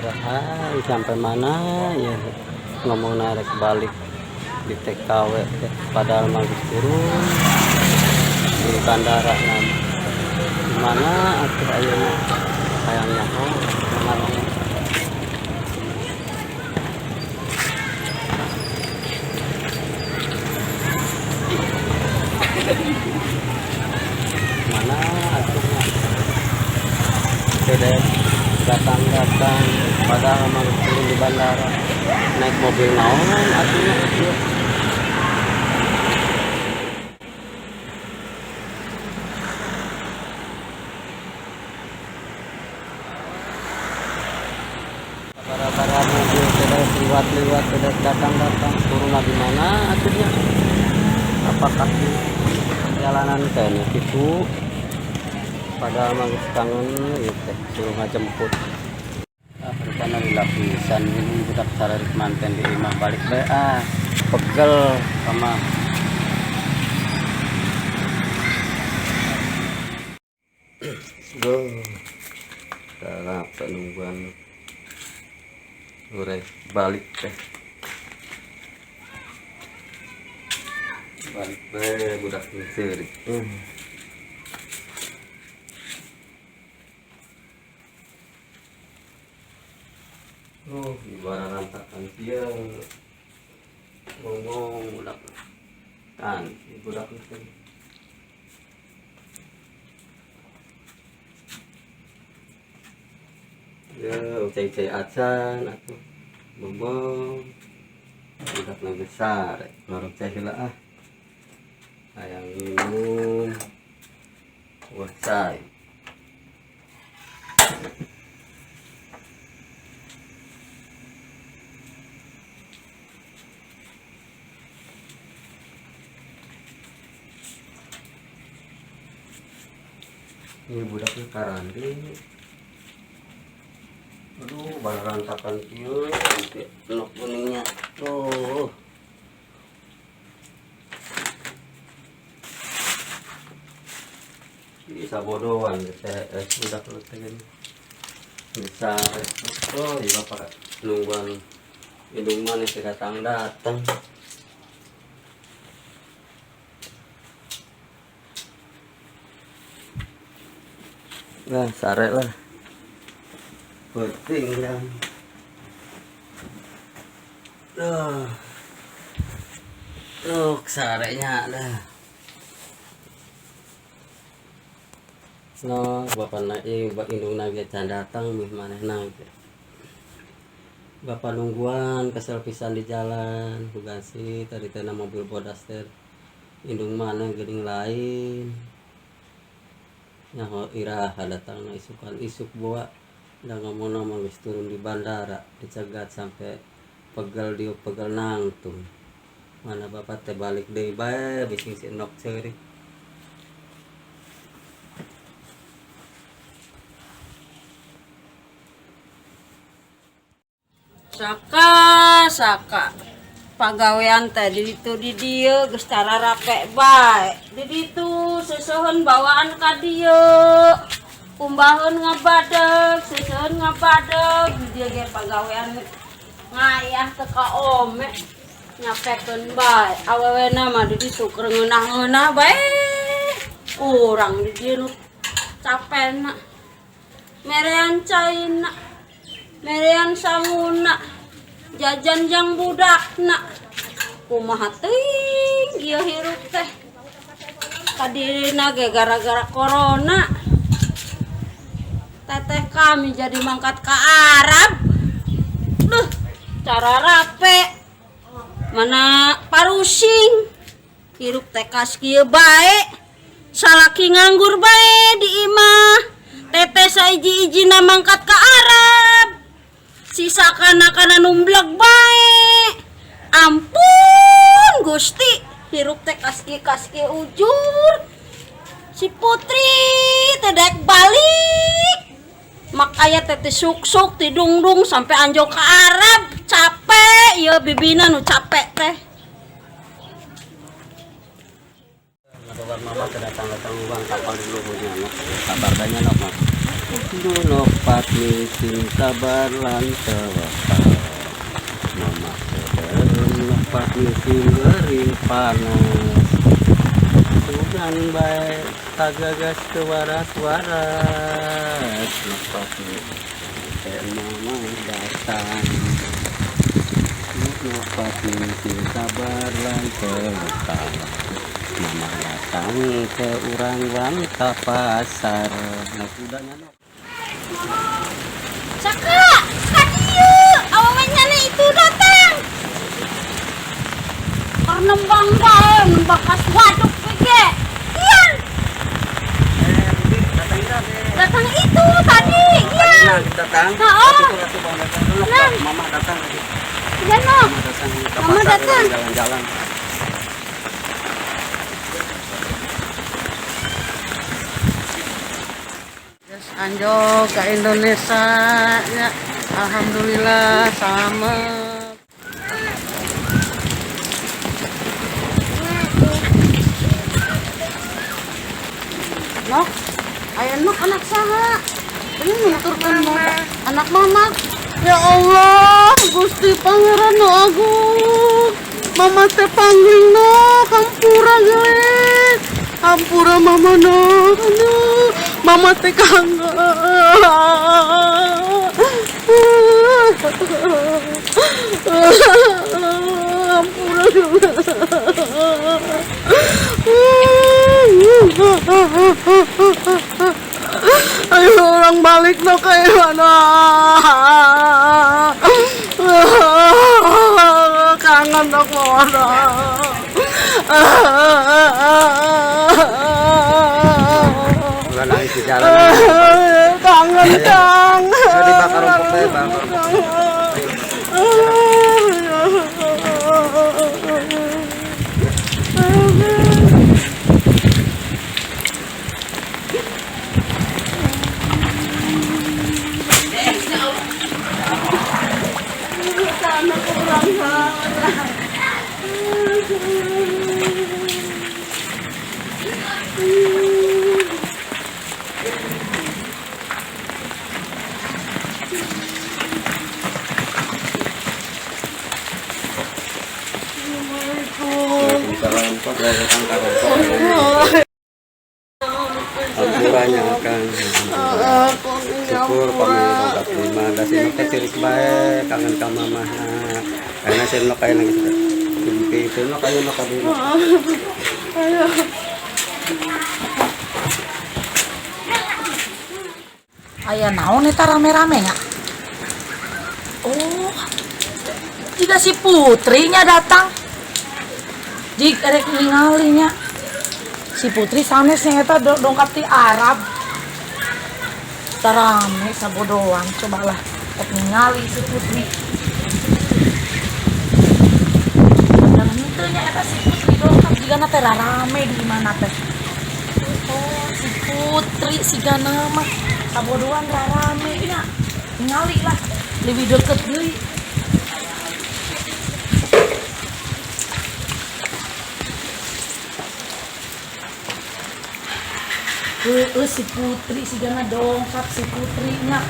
Iraha sampai mana ya ngomong rek balik di TKW teh, padahal mah geus turun di bandara. Nah, di mana atuh ayeuna? Hayang nyaho mana? Mana atuhnya tidak datang-datang, padahal mah geus turun di bandara. Naik mobil naon atuhnya ieu? Bara-bara mobil tidak liwat-liwat, tidak datang-datang. Turun di mana atuhnya? Apakah di perjalanan kayaknya gitu? Padahal mah geus kangen gitu teh, suruh ngajemput. Ah, rupana lila pisan ini budak sararik manten di imah. Balik bae ah, pegel sama. Duh, apa nungguan udah balik teh. Balik bae budak seurik. Oh, ibarat rantakan kieu. Ngomong budak kan, budak teh. Ya, ucai-ucai acan atuh. Bobong. Budak nu besar, ngorok cai heula ah. Hayang minum. Wah, cai. Ini budaknya karandi. Aduh, barantakan kieu nanti nok kuningnya. Tuh. Bisa bodohan teh budak lu teh gini. Bisa. Oh, iya bapak nungguan indung mana teh datang datang. Nah, sare lah. Penting kan. Duh. Duh, sarenya dah. No, bapak na indung ge can datang mih manehna ge. Bapak nungguan kesel pisan di jalan, kugasi tadi teh mobil bodas teh. Indung maneh geuning lain. Nyaho iraha datangna isukan isuk bawa da ngomongna mah geus turun di bandara, dicegat sampai pegel dieu pegel nangtung. Mana bapak teh balik deui bae bising si endok ceurik. Saka saka pagawean teh di ditu di dieu geus cararape bae. Di ditu seuseuheun bawaan ka dieu. Kumbaheun ngabadeg, seuseuheun ngabadeg, di dieu ge pagawean ngayah teu kaome. Nyapekeun bae. Awewena mah di ditu keur ngeunah-ngeunah bae. Urang di dieu nu capena. Merean caina, merean sanguna, jajan jang budakna. Kumaha teuing ieu hirup teh. Kadirina ge gara-gara corona. Teteh kami jadi mangkat ke Arab. Duh, cara rape. Mana parusing. Hirup teh kas kieu bae. Salaki nganggur bae di imah. Teteh saiji-ijina mangkat ke Arab. Sisa kana-kana numblek bae. Ampun Gusti, hirup teh kaski-kaski ujur. Si Putri teh daek balik. Makanya teteh suk-suk tidungdung sampai anjok ke Arab. Capek ya bibina nu capek teh. Kabar mama teh datang-datang uang kapal dulu punya kabar banyak nok mah. Nopat miskin sabar lan tawakal. Mama sederem nopat miskin gering panas. Sugan bae tagagas ke waras-waras. Nopat miskin mama datang. Nopat miskin sabar lan tawakal. Mama datang ke urang ka pasar. Nah, udahnya nok. Caka, ka dieu, awalnya itu datang. Keur nembang bae, nembang kas waduk ge. Ian, datang itu tadi, Ian. Datang. Nah, oh. Nah. Mama datang lagi. Iya no. Mama datang ke Mama pasar datang. jalan-jalan. Yes, anjog ke Indonesia ya. Alhamdulillah sama. Nok, aya nok anak saha? Ini nuturkeun anak mama. Ya Allah, Gusti Pangeran nu Agung. Mama teh panggil no, hampura geus. Hampura mama no. Aduh, mama teh kangen. Hampura Ayo orang balik no kayak mana? Kangen dong mama. Ulah nangis di jalan. Kangen kang. Jadi bakar rumput teh, bakar Waalaikumsalam. Kok datang ka rumput. Hampuranya Kang. Syukur kami tongkat lima. Da sino ka sirik bae kangen ka mama. Karena sino kayo nang Simpi sino kayo nakadulog. Aya naon eta rame-rame nya? Oh, jika si putrinya datang. Jik erek ningali nya. Si putri sanes yang eta dongkap ti Arab. Rame sabodoan, cobalah rek ningali si putri. Dan henteu nya eta si putri dongkap jigana teh rame di mana teh. Oh, si putri sigana mah sabodoan rame nya. Ningali lah, lebih deket deui. Heeh, si putri sigana dongkap si putrinya.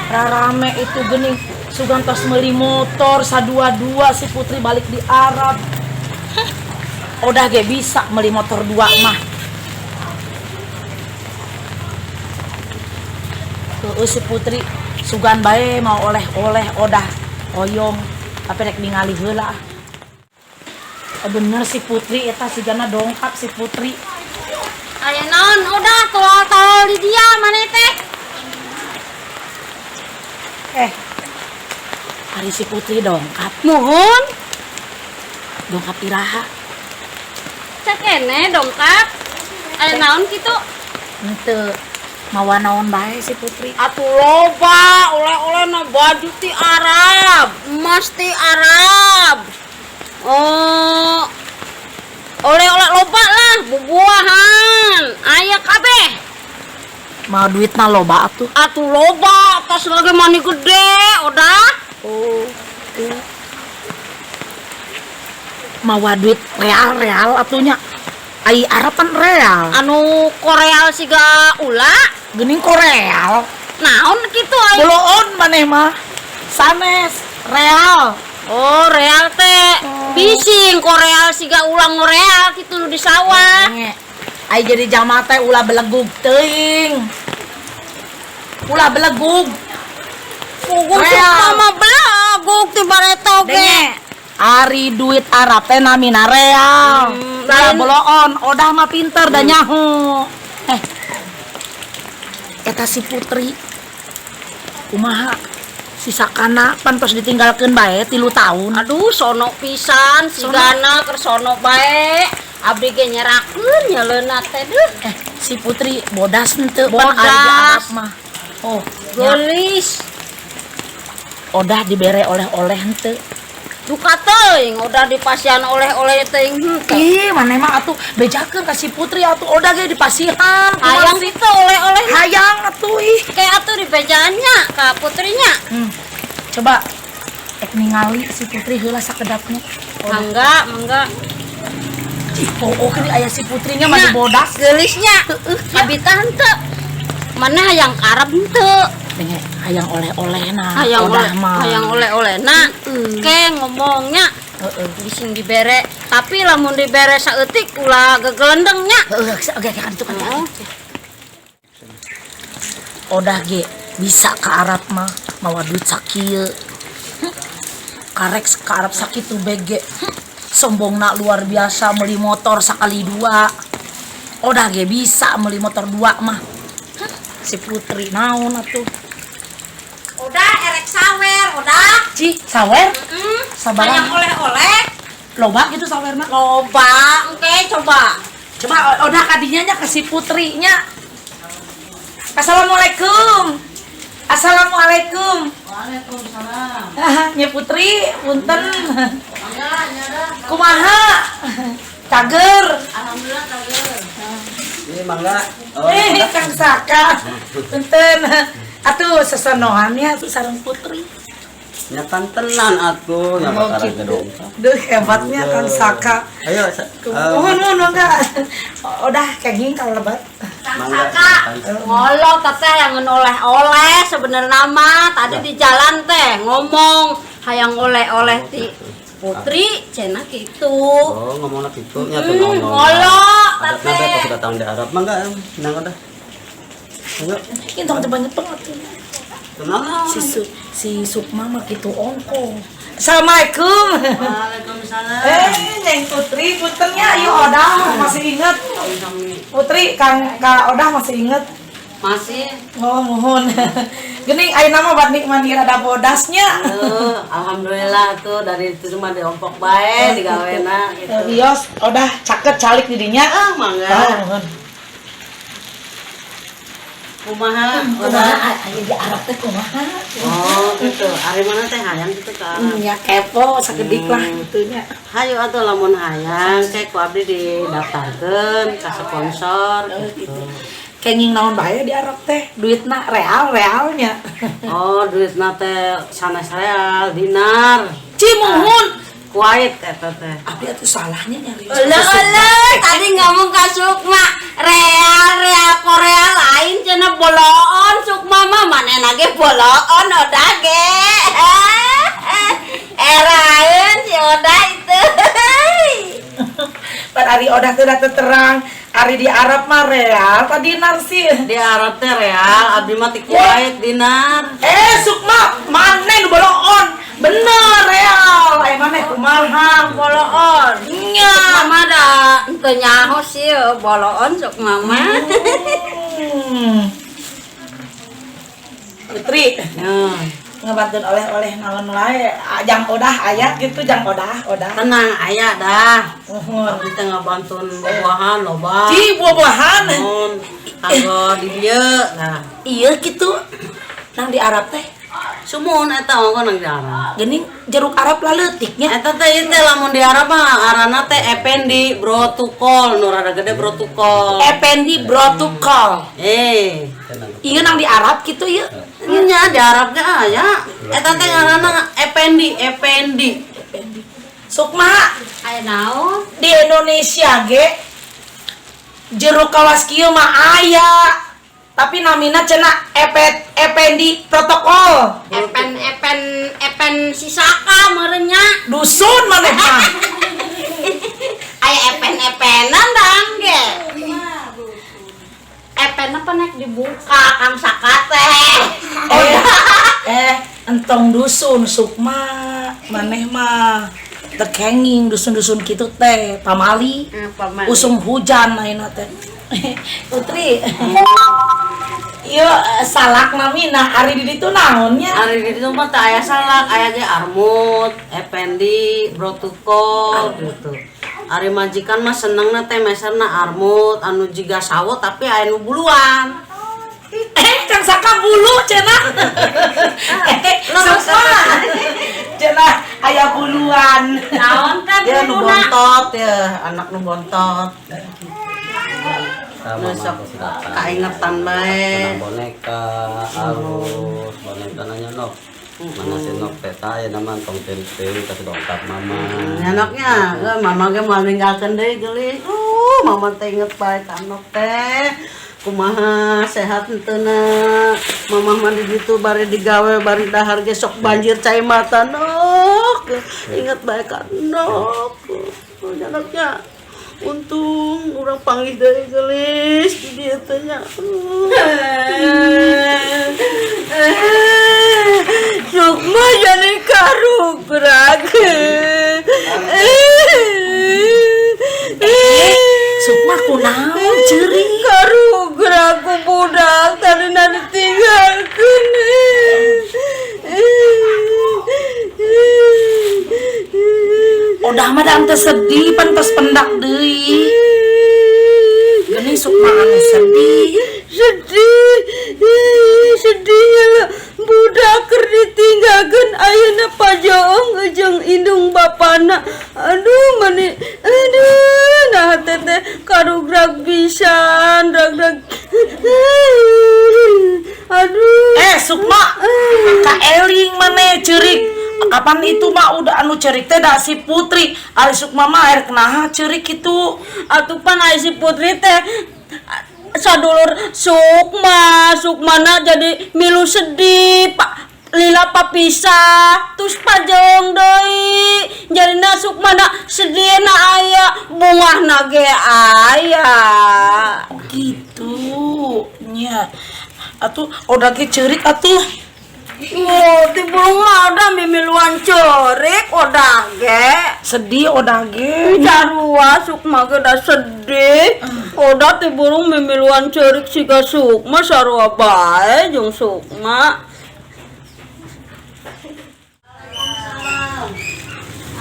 Rarame itu geuning sugan tos meuli motor sadua-dua si putri balik di Arab. Hah, udah ge bisa meuli motor dua mah. Heeh, si putri sugan bae mau oleh-oleh odah oyong tapi rek ningali heula. Oh, bener si putri eta sigana dongkap si putri. Aya naon udah tolol-tolol di dia maneh teh. Ari si putri dongkap. Muhun. Dongkap iraha. Cek ene dongkap. Aya naon kitu? Henteu. Mawa naon bae si putri? Atuh loba oleh-olehna baju ti Arab, emas ti Arab. Oh, oleh-oleh loba lah, bubuahan, aya kabeh. Mau duitna loba atuh? Atuh loba, tas lagi mani gede, udah. Oh, iya. Mawa duit real-real atunya. Ai Arab kan real. Anu Koreal siga ula? Geuning Koreal. Naon kitu ai? Boloon maneh mah. Sanes real. Oh, real teh. Bising koreal siga ulang real kitu nu di sawah. Nge. Ai jadi jama teh ulah belegug teuing. Ulah belegug. Puguh Real. Sukma mah belegug ti bareto ge. Denge. Ari duit Arab teh namina real. Ulah boloon, odah mah pinter da nyaho. Eh. Eta si Putri. Kumaha? Si Sakana pan tos ditinggalkeun bae 3 tahun. Aduh, sono pisan sigana keur sono bae. Abdi ge nyerakeun nyeleuna teh deuh. Eh, si Putri bodas henteu pan ari di Bodas. Arab mah. Oh, nya, Geulis. odah dibere oleh-oleh henteu. Duka teuing udah dipasihan oleh-oleh teuing henteu. Ih, maneh mah atuh bejakeun ka si Putri atuh odah ge dipasihan. Hayang kitu oleh-oleh. Hayang atuh ih. Kayak atuh dibejaannya ka putrinya. Coba ek ningali si Putri heula sakedapnya. Mangga, mangga. Ih, oh, oke aya si Putrinya mah bodas. Geulisnya. Heeh. Kabita henteu. Mana hayang karep henteu. Denge hayang oleh-oleh nah. Hayang odah oleh, mah. hayang oleh-oleh. Nah, ke ngomongnya Heeh. bising dibere, tapi lamun dibere saeutik ulah gegelendengnya. Heeh, oke kan itu kan. Heeh. Odah ge bisa ke Arab mah mawa duit sakieu. Karek ke Arab sakitu bege. Sombongna luar biasa beli motor sakali dua. Odah ge bisa beli motor dua mah. Si Putri naon atuh. Udah erek sawer, udah. Ci, sawer? Sabaran. Hayang oleh-oleh. Loba gitu sawerna. Loba, engke coba. Coba odah kadinya nya ke si Putrinya. Assalamualaikum. Assalamualaikum. Waalaikumsalam. Nya Putri, punten. Kumaha? Cager. Alhamdulillah cager. Ini mangga. Oh, Eh, Kang Saka. Punten. Atuh sesenoannya atuh sareng Putri. Nya kan tenan atuh, nya Oh, perkara gitu. gedong. Duh, hebatnya Kang Saka. Ayo, Mohon, mohon, mangga. Udah kenging kalau lebat. Kang Mangga, Saka, ngolok teteh yang oleh-oleh sebenarnya mah tadi di jalan teh ngomong hayang oleh-oleh ti Putri cenah gitu. Oh, ngomongna kitu nya tuh ngomong. Ngolok Ada teteh. kenapa pas datang di Arab mangga nang udah. Mangga. Ini tong coba nyepeng atuh. Tenang. Si Sukma mah kitu ongko. Assalamualaikum. Waalaikumsalam. Eh, Neng Putri, puntennya ayo Odah masih inget. Putri, Kang Kak Odah masih inget. Masih. Oh, mohon. Geuning ayeuna mah bad nikmati rada bodasnya. Alhamdulillah tuh dari itu cuma diompok bae digawena gitu. Wios, Odah caket calik di dinya. Ah, mangga. Oh, mohon. Kumaha? Kumaha aya di Arab teh kumaha? Oh, gitu. Ari mana teh hayang gitu ka Arab. Ya kepo sakedik lah gitu nya. Hayu atuh lamun hayang cek ku abdi didaftarkeun ka sponsor gitu. Kenging naon bae di Arab teh? Duitna real realnya. Oh, duitna teh sanes real, dinar. Ci muhun. Kuwait eta teh. Abdi atuh salahnya nyari. Oleh oleh, tadi ngomong ke Sukma real real Korea lain cenah boloon Sukma mah manehna ge boloon odah ge. Eraeun si Odah itu. Pan ari Odah teh da teu terang. Ari di Arab mah real apa dinar sih? Di Arab teh real, abdi mah ti Kuwait dinar. Eh Sukma, maneh nu boloon? Bener real. Aya maneh kumaha? Boloon. Nya. Sukma mah da henteu nyaho sih boloon Sukma mah. Putri, Ya. ngebantuin oleh-oleh naon wae. Jang Odah aya gitu, jang Odah, Odah. Tenang aya dah. Muhun. Abdi teh ngabantun buah-buahan loba. Ci buah-buahan. Muhun kanggo di dieu. Nah, Iya gitu. Nang di Arab teh sumuhun eta ongko nang di Arab. geuning jeruk Arab lah leutiknya. Eta teh ieu teh lamun di Arab mah ngaranna teh Effendi Brotukol, nu rada gede Brotukol. Effendi Brotukol. Eh, Iya nang di Arab gitu iya. nya di Arab ge aya. Eta teh ngaranna Effendi, Effendi. Sukma Aya naon? di Indonesia ge jeruk kawas kieu mah aya. Tapi namina cenah Epet Ependi protokol. Epen epen epen sisaka meureun nya. Dusun maneh mah. Aya epen-epenan dang ge. Epen apa nek dibuka Kang Saka teh. Oh ya. Entong dusun Sukma maneh mah teu kenging dusun-dusun kitu teh pamali. Pamali. Usum hujan ayeuna teh. Putri. Ieu salak namina ari di ditu naon nya? Ari di ditu mah teu aya salak, aya ge armut, ependi, protokol gitu. Ari majikan mah senengna teh meserna armut anu jiga sawo tapi aya nu buluan. Kang Saka bulu cenah. Sukma. Cenah aya buluan. Naon teh Ya nu buluna? bontot ya, anak nu bontot. Sama Besok mama datang. kaingetan bae. Senang boneka, alus, boneka nanya nok. Mana si nok teh saya nama tong ceri-ceri kasih dongkap mama. Anaknya, mama ge moal ninggalkeun deui geulis. Mama teh inget bae ka Nok teh. Kumaha sehat henteu na. Mama mah di ditu bari digawe bari dahar ge sok banjir cai mata Nok. Inget bae ka Nok. Anaknya untung urang panggih deui geulis di dieu teh nya. Sukma jadi karugrag. Sukma kunaon ceurik? Karugrag ku budak tadi ditinggalkeun. Udah mah da teu sedih pan tos pendak deui. Geuning Sukma anu sedih. Sedih, sedihnya lah. Budak keur ditinggalkeun ayeuna pajoong jeung indung bapana. Aduh mani, aduh nah teteh karugrag pisan, rag-rag. Aduh. Sukma, kaeling maneh ceurik. Kapan itu mah udah anu ceurik teh da si Putri. Ari Sukma mah erek naha ceurik kitu. Atuh pan aya si Putri teh sadulur Sukma, Sukmana jadi milu sedih, Pak lila papisah, terus pajeung deui. Jadina Sukmana sedihna aya, bungahna ge aya. Oh gitu nya. Atuh udah ge ceurik atuh. Oh, ti bulung mah udah mimiluan ceurik udah ge. Sedih udah ge. Sarua Sukma ge da sedih. Udah ti burung mimiluan ceurik siga Sukma sarua bae jeung Sukma.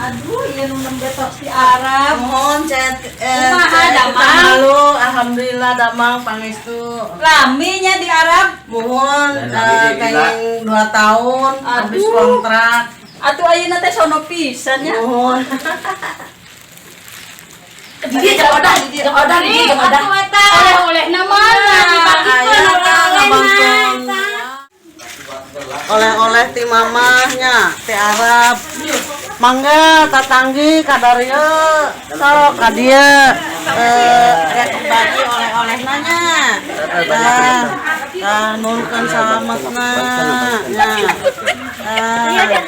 Aduh, ieu nu nembe tos di Arab. Mohon cet Kumaha, cet damang? Malu, alhamdulillah damang pangestu. Laminya di Arab. Mohon Dan lami di kayang 2 tahun habis kontrak. Atuh ayeuna teh sono pisan nya. Mohon. Di jeung odah, jeung odah, di jeung odah. Atuh eta oleh-olehna mana? Dibagikeun Aya oleh-olehna. Oleh-oleh ti mamahnya, ti Arab. Mangga tatanggi kadarieu, sok ka dieu. Rek bagi oleh-olehna nya. Tah, tah nuhunkeun salametna. Nya. Tah.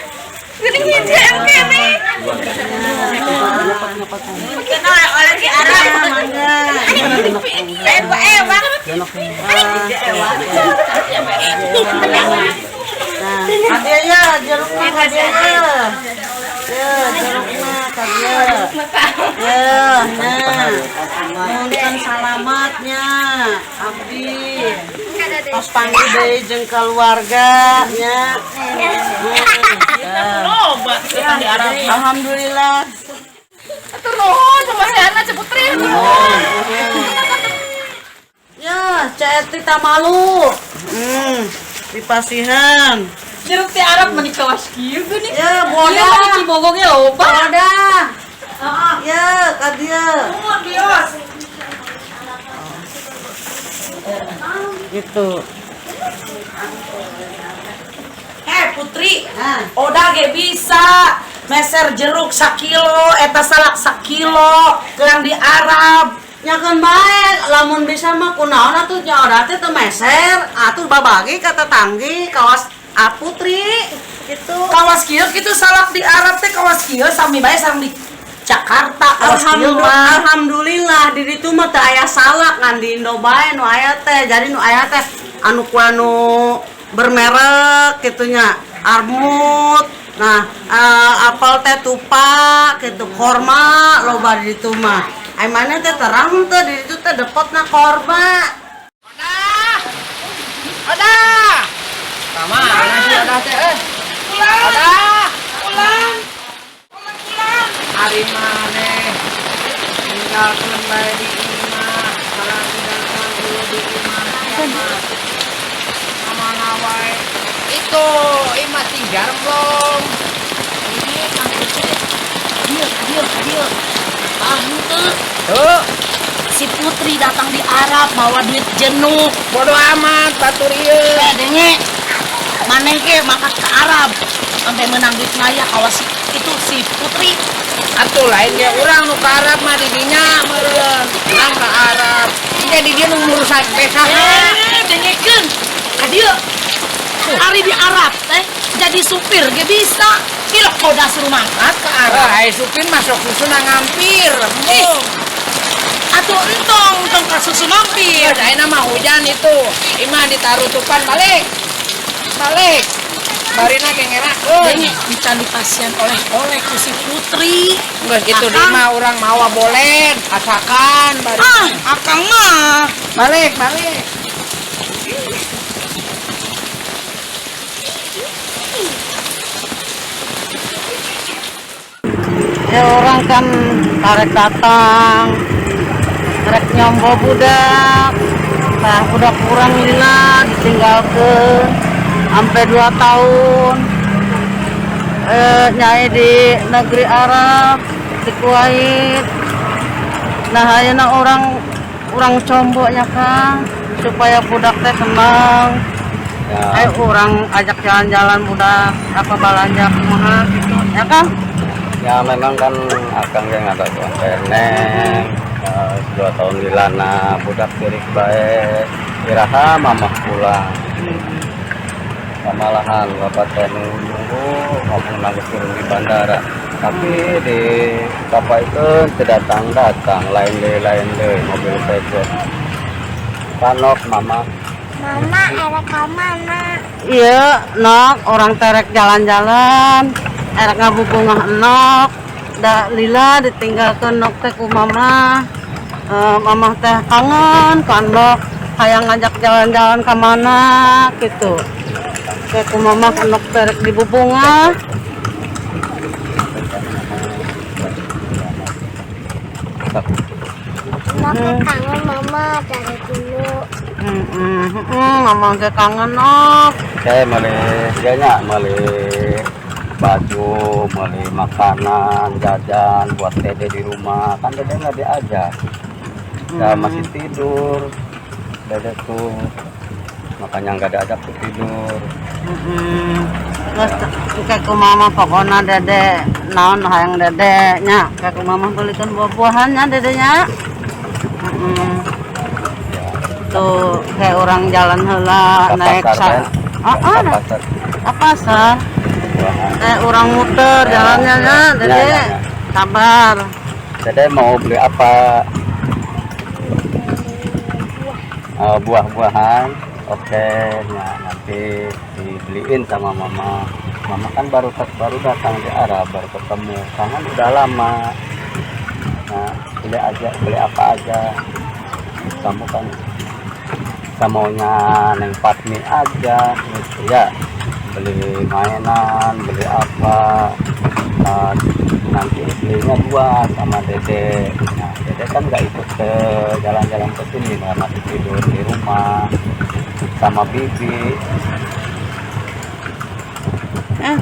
Oleh-oleh di Arab. Mangga. Nah, hadiah ya, jerukna hadiah ya. Ya, jerukna hadiah. Ya, nah. Nuhunkeun salamatnya, abdi. Tos panggil deui jeung keluarga nya. Loba di Arab. Alhamdulillah. Atuh nuhun sama si Ceu Putri. Nuhun. Ya, Ceu Eti tamalu. Dipasihan. Jeruk ti Arab meni kawas kieu geuning. Ya, Ieu bodah. mah di Cibogo ge loba. Bodah. Ya, ka dieu. Nuhun bios. Gitu. Putri, Ah. Oda ge bisa meser jeruk sakilo, eta salak sakilo, gelang di Arab. Nya keun bae, lamun bisa mah kunaon atuh nya odah teh teu meser, atuh babagi ka tetanggi kawas A Putri gitu. Kawas kieu kitu salak di Arab teh kawas kieu sami bae sareng di Jakarta kawas kieu Alhamdulillah, mah. Alhamdulillah di ditu mah teu aya salak, ngan di Indo bae nu aya teh. Jadi nu aya teh anu ku anu bermerek gitunya, Armut. Nah, apel teh tupa gitu, korma loba di ditu mah. Ai maneh teh terang teh di ditu teh depotna korma. Ada. Sama, mana sih ada teh? Eh. Ada. Pulang. Pulang, pulang. Ari maneh tinggalkeun bae di imah, salah tinggalkeun dulu di imah. Kamana wae? Itu imah tinggal belum? Ini Kang Putri. Dieu, dieu, dieu. Paham tuh? Tuh, Si Putri datang di Arab bawa duit jenuh. Bodoh amat batur ieu. Eh, denge. Maneh ge mangkat ke Arab sampai menang duit ngaya kawas itu si Putri. Atuh lain ge urang nu ka Arab mah di dinya meureun. Urang ka Arab. Jadi dia nu ngurusan besaha. Eh, dengekeun. Ka dieu. Ari di Arab teh jadi supir ge bisa. Kira koda suruh mangkat ke Arab. Ah, ai supir masuk susuna ngampir. Ih. Embung. Atuh entong, entong ka susu mampir. Ayeuna mah hujan itu. Imah ditarutupan balik. Balik. Barina ge ngerakeun. Denge encan dipasihan oleh-oleh ku si Putri. Geus kitu di Akang. mah urang mawa bolen, asakan bari. Ah, akang mah. Balik, balik. Ya orang kan karek datang, rek nyombo budak. Nah, budak kurang lila ditinggalkan sampai 2 tahun. Nyai di negeri Arab, di Kuwait. Nah, ayeuna orang comboknya Kang supaya budak teh senang. Ya, Ayo orang ajak jalan-jalan budak apa belanja kumaha gitu ya Kang. Ya memang kan akang yang ada tuan neng 2 tahun di lana budak tirik bae iraha mamah pulang. Malahan bapak teh nunggu ngomong nangis turun di bandara, tapi di bapak itu tidak datang datang, lain deh mobil saja panok mama. Mama, ada ke mana? Iya, nok orang terek jalan-jalan, erek ngabubungah enok, da lila ditinggalkan nok teh ku mama. Mama teh kangen ka nok, hayang ngajak jalan-jalan ke mana gitu. Kayak ku mama nok terek dibubungah. Mama kangen mama dari dulu. Mama teh kangen nok. Saya beli dianya beli baju, beli makanan, jajan buat dede di rumah. Kan dede nggak diajak. Ya masih tidur. Dede tuh makanya nggak diajak tuh tidur. Terus kayak ku mama pokoknya dede naon hayang dede nya, kayak ku mama belikan buah-buahannya dedenya. Ya, Tuh kayak orang jalan heula ke naik pasar sa kan? Ah, Ke ah, pasar. ke pasar. Buahan. Kayak orang muter Ya, jalannya ya, nya dede. ya, ya, ya. Sabar. Dede mau beli apa? Buah-buahan. Oke, nah nanti dibeliin sama mama. Mama kan baru baru datang di Arab, baru ketemu. Kangen udah lama. Nah, beli aja, beli apa aja. Kamu kan maunya Neng Fatmi aja, gitu ya. Beli mainan, beli apa. Nah, nanti belinya dua sama Dede. Nah, Dede kan nggak ikut ke jalan-jalan ke sini, nah, masih tidur di rumah sama bibi.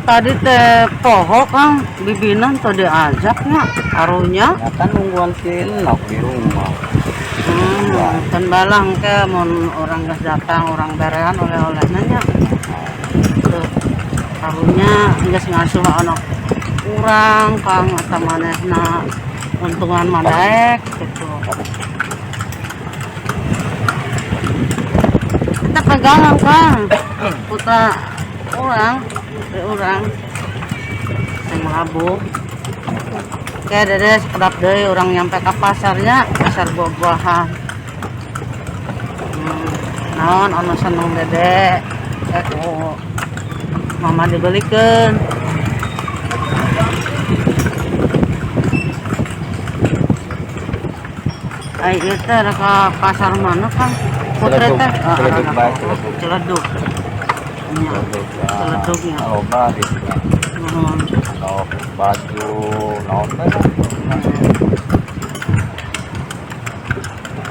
Tadi teh poho Kang, bibinan tadi diajaknya karunya. Ya kan nungguan si Enok di rumah. Kan balang ke mun orang geus datang orang berean oleh-olehna nya. Tuh, karunya geus ngasuh anak urang Kang eta manehna untungan mah daek gitu. Eta pegangan kan. Putra urang, putri urang. Sama abu. Oke, Dede sekedap deui urang nyampe ke pasarnya, pasar buah-buahan. Naon anu seneng Dede? Ku mama dibelikeun. Ai ieu teh rek ka pasar mana, Kang? Putri Ciledug. teh? Ah, Ciledug rek bae, ka Ciledug. Ciledug. Nya. Ciledugnya. Loba di sini. Nuhun. Atau baju naon teh lah.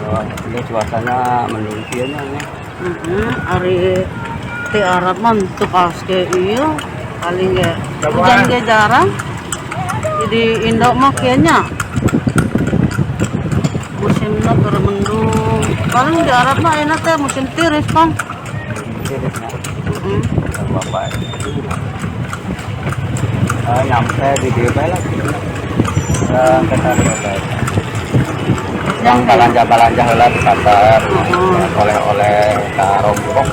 Oh, ini cuacanya mendung kieu nya nih. Heeh, ari ti Arab mah teu kaos ge ieu paling ge hujan ge jarang. Jadi Indo mah kieu nya. Musimna keur mendung. Paling di Arab mah enak teh musim tiris, Kang. Tirisnya. Heeh. Bapak. Ah, nyampe di dieu bae lah. Ke sana bae. Yang balanja-balanja heula di pasar, oleh-oleh ka rompok.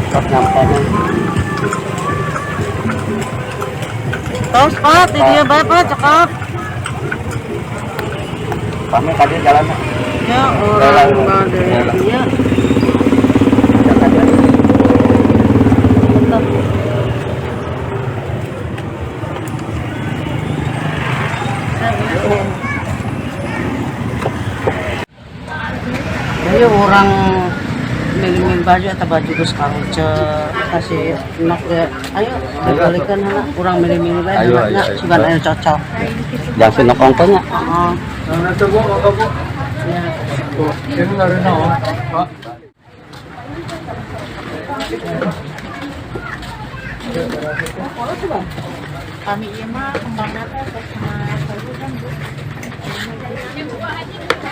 Terus nyampe nya. Tos, Pak, di dieu bae, Pak, cekap. Kami tadi jalan. Ya, urang bade ieu. Tetep. Jadi urang milih-milih baju atau baju geus karuce kasih enak ge. Ayo dibalikan heula urang milih-milih bae Ayo, heula ayo, ayo. sugan ayo cocok. Jangan sinok ongkonya. Heeh. Ya. Kami ieu mah kembangna teh tos kan, Bu.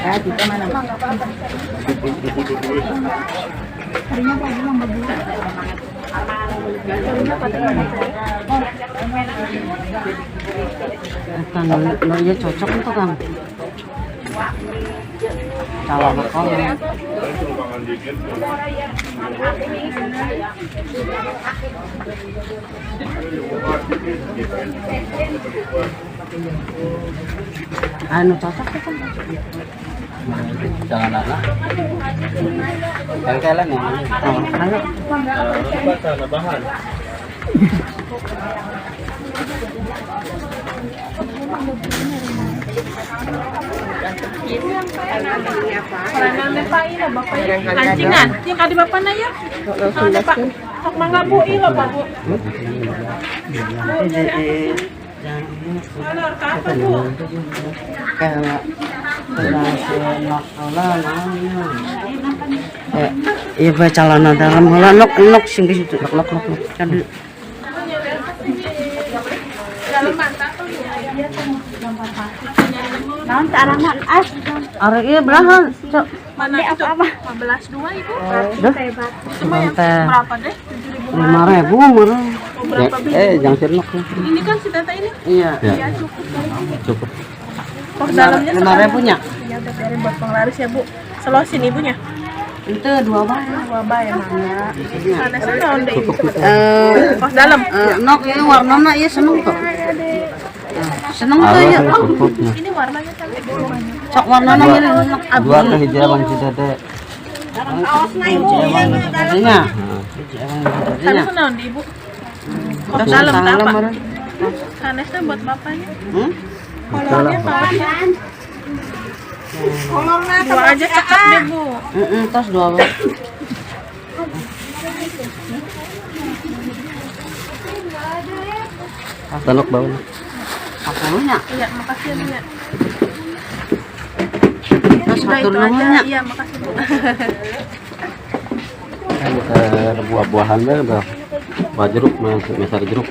Ah, kita mana? Eta nu nu ieu cocok tuh Kang. Calon kamu. Anu cocok tuh Kang. Jangan anak. Yang kalian yang mana? Oh, ayo. Anjingan, yang kadi bapak na ya. Ada Pak. Sok mangga Bu, ieu lho Pak Bu. Jadi jangan Kolor ka apa Bu? kayak iya bae calana dalam heula nok nok sing di situ nok nok nok nok. Kan Naon teh arahna as. Ari ieu belahan cok. Mana itu? 15 dua Ibu. Duh. Itu mah yang Teh. berapa deh? 7.000. 5.000 meureun. Mau berapa biji? Jangan sinok. Ini kan si Tete ini. Iya. Ya, Ya cukup. cukup. Kok dalamnya 5.000 nya. Ya udah biarin buat penglaris ya Bu. Selosin ibunya. Itu dua bae. Dua bae mangga. Sanesna naon deui? Eh, Kos dalam. nok ieu warnana ieu seneng tuh. Seneng tuh ieu. Cukupnya. Ini warnanya cantik Bu. Cok warnana milih nok. Dua teh hiji abang si Dede. Hiji ewang jadinya. Hiji ewang jadinya. Sanesna naon di Ibu? Kos Terus dalam tangan tak Pak? meureun. Sanesna buat bapaknya. Hmm? Kolornya kaosnya. Dua aja cakep deh Bu. Heeh, tos dua bae. Tanuk bau. Sepuluhnya. Iya, makasih ya Bu ya. Terus Udah hatur itu aja. nuhun nya. Iya, makasih Bu. Kan buah-buahan deh, buah buah jeruk, meser jeruk.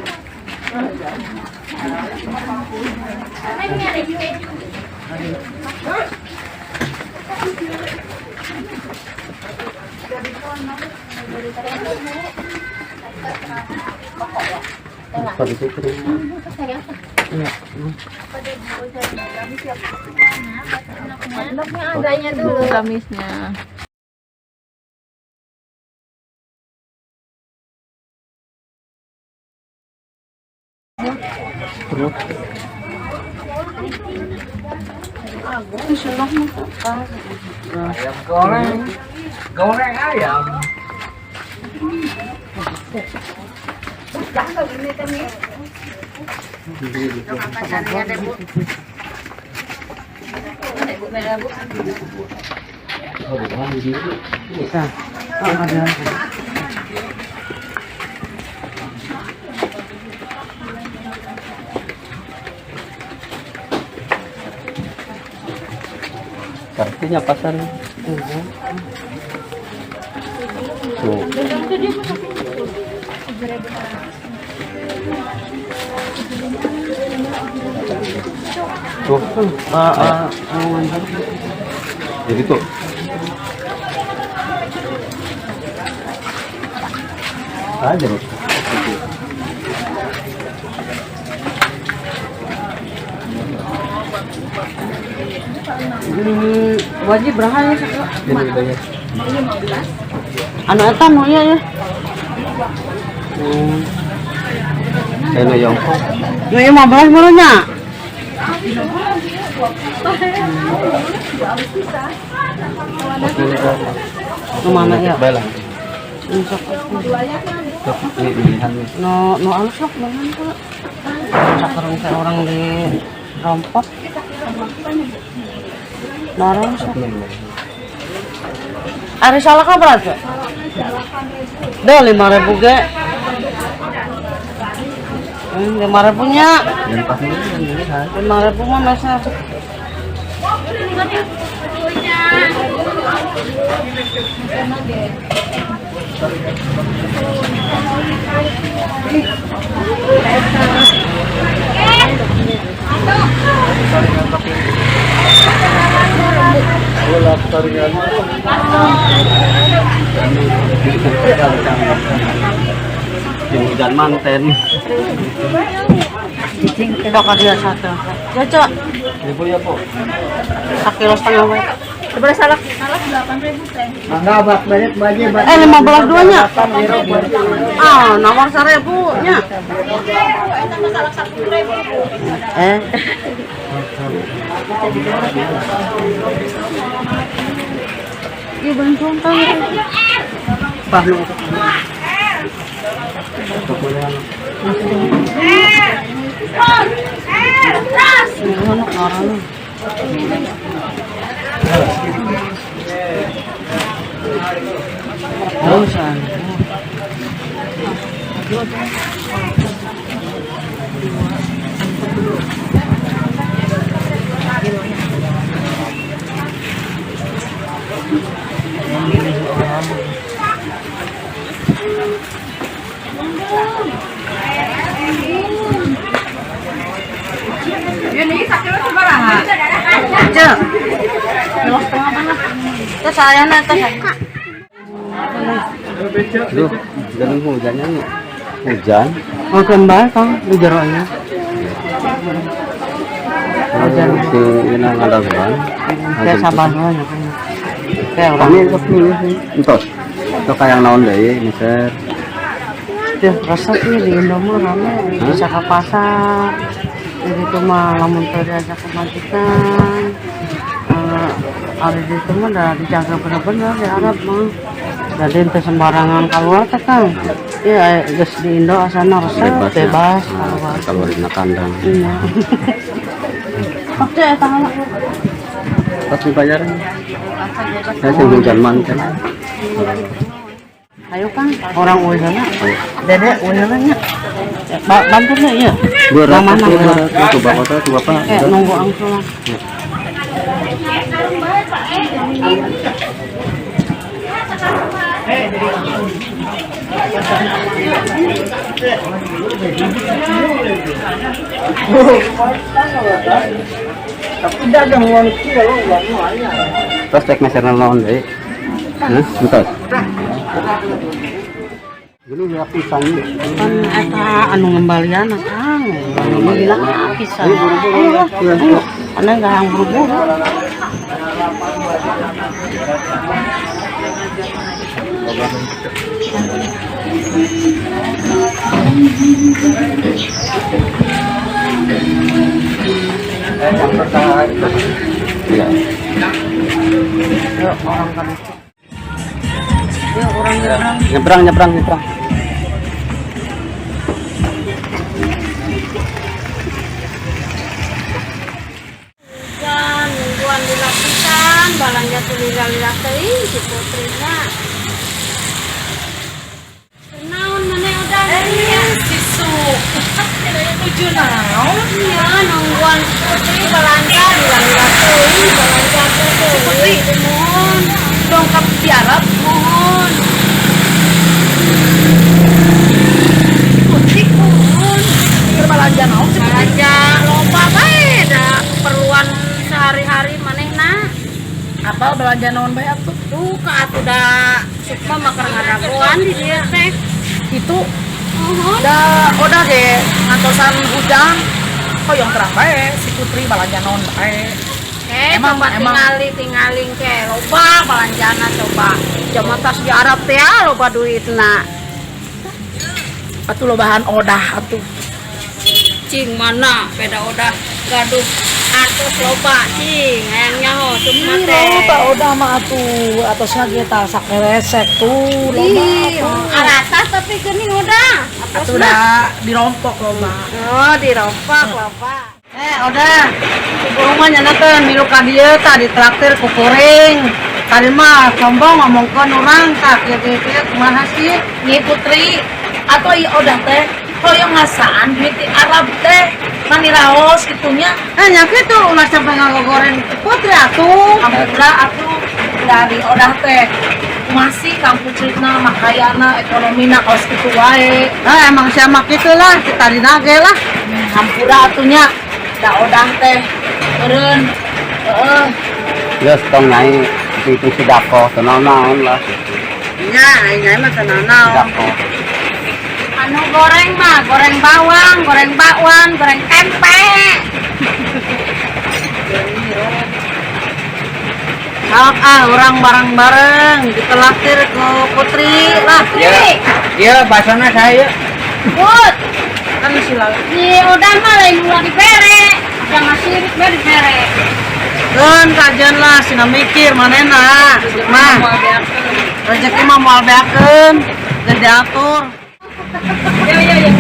Tadi itu. Iya. Adanya dulu gamisnya. Terus. Ayam goreng. Goreng ayam. Oh, bukan di sini. Bisa. Oh, ada. Artinya pasar. Tuh. Tuh. Jadi tuh. Aja loh. Wajib berapa ya satu? Ini bayar. Anu eta nu ieu ya. Saya nu yongkok. Nu ieu 15 meureun nya. Nu mana ya? Baiklah. Sok. Sok, ini pilihan. Nu nu alus sok mana tuh? Sakereng teh orang di rompok. Norong sok. Ari salaka berapa? Deh 5.000 ge. 5.000 nya. Yang pas ini yang pilihan. 5.000 mah meser. Yang hujan manten. Sok dia satu. Ya, Cok. Ibu ya, Po. Sakilo setengah we. Sebelah salak salak 8.000 teh. 15 duanya. Ah, nawar 1.000 nya. Eh. Iya bantuan tang. Pahlu. Cek. Terus saya nanti. Duh, jangan hujannya nih. Hujan. Oh, kembali kang di jeronya. Hujan si ini ngadaguan. Saya sabar lah. Kayak orang Ini kepilih sih. Entos. Itu kayak naon deui, miser. Tuh, resep nih di Indomaret rame, bisa ke pasar. Jadi itu mah lamun teu diajak ke majikan. Ari di itu mah dah dijaga bener-bener di Arab mah. Jadi ente sembarangan keluar teh Kang. Iya, geus di Indo asana resep Bebas. Ya. bebas Nah, keluar. kalau di kandang. Iya. Oke, eta heula. Pas dibayar. Saya sing hujan manten. Ayo Kang, orang uihna. Dede uihna nya. Bantunya iya. Berat, Mana berat. Itu bapak tuh, bapak. Kayak nunggu angsulan. Terus cek meser naon deui. Hah, entos. Gini ya pisan. Kan eta anu ngembalian Kang. Lila pisan. Ayo buru-buru ya. Ayo, anu enggak buru-buru. Iya. Nyebrang, nyebrang, nyebrang. Hujan, nungguan lila pisan, balanja tuh lila-lila teuing si Putrina. Naon maneh udah Eh, si Su. Tujuh naon? Iya, nungguan si Putri balanja lila-lila teuing, balanja teh Si Putri. Mohon, Dongkap di Arab. mohon. Si Putri Mohon. keur balanja naon si Putri? Balanja loba bae da keperluan sehari-hari manehna. Apa belanja naon bae atuh? Duka atuh da Sukma mah keur ngadagoan di dieu teh. Itu Mohon. da odah ge ngantosan hujan. Hoyong terang bae si Putri balanja naon bae. Eh, Emang- coba emang. tingali tingaling ke loba balanjana coba. Jaman tas di Arab teh ah, loba duitna. Atuh lobahan odah atuh. Cing mana beda odah gaduh artos loba cing hayang nyaho Sukma Ih, teh. loba odah mah atuh atosna ge tah sakeresek tuh loba Ih, atuh. aratas tapi geuning udah. Atuh da dirompok loba. Oh, dirompak loba. Eh, udah. Burung mah nyana teh milu ka dieu tah ditraktir ku kuring. Tadi mah sombong ngomongkeun urang tah kieu kieu kumaha sih? Nyi Putri atau i odah teh hoyong ngasaan duit di Arab teh mani raos gitunya. Eh, nya kitu ulah sampai ngagogoreng Putri atuh. Hampura atuh dari odah teh masih Kang Putrina makayana ekonomina kaos kitu wae. Eh, emang siapa kitu lah, kita dinage lah. Hampura atunya da odah teh meureun heeh. Geus tong nyai itu sedako, tenang naon lah. Nya, aing nyai mah teu naon. Sedako. Anu goreng mah, goreng bawang, goreng bakwan, goreng tempe. Sok ah, urang bareng-bareng ditelatir ke Putri lah. Iya, iya basana saya. Put, Kan si Lala. si udah mah lain ulah dibere. Jangan sirik bae dibere. Keun kajian lah, sina mikir manehna. Mah, rezeki mah moal beakeun, geus diatur. Ya ya ya.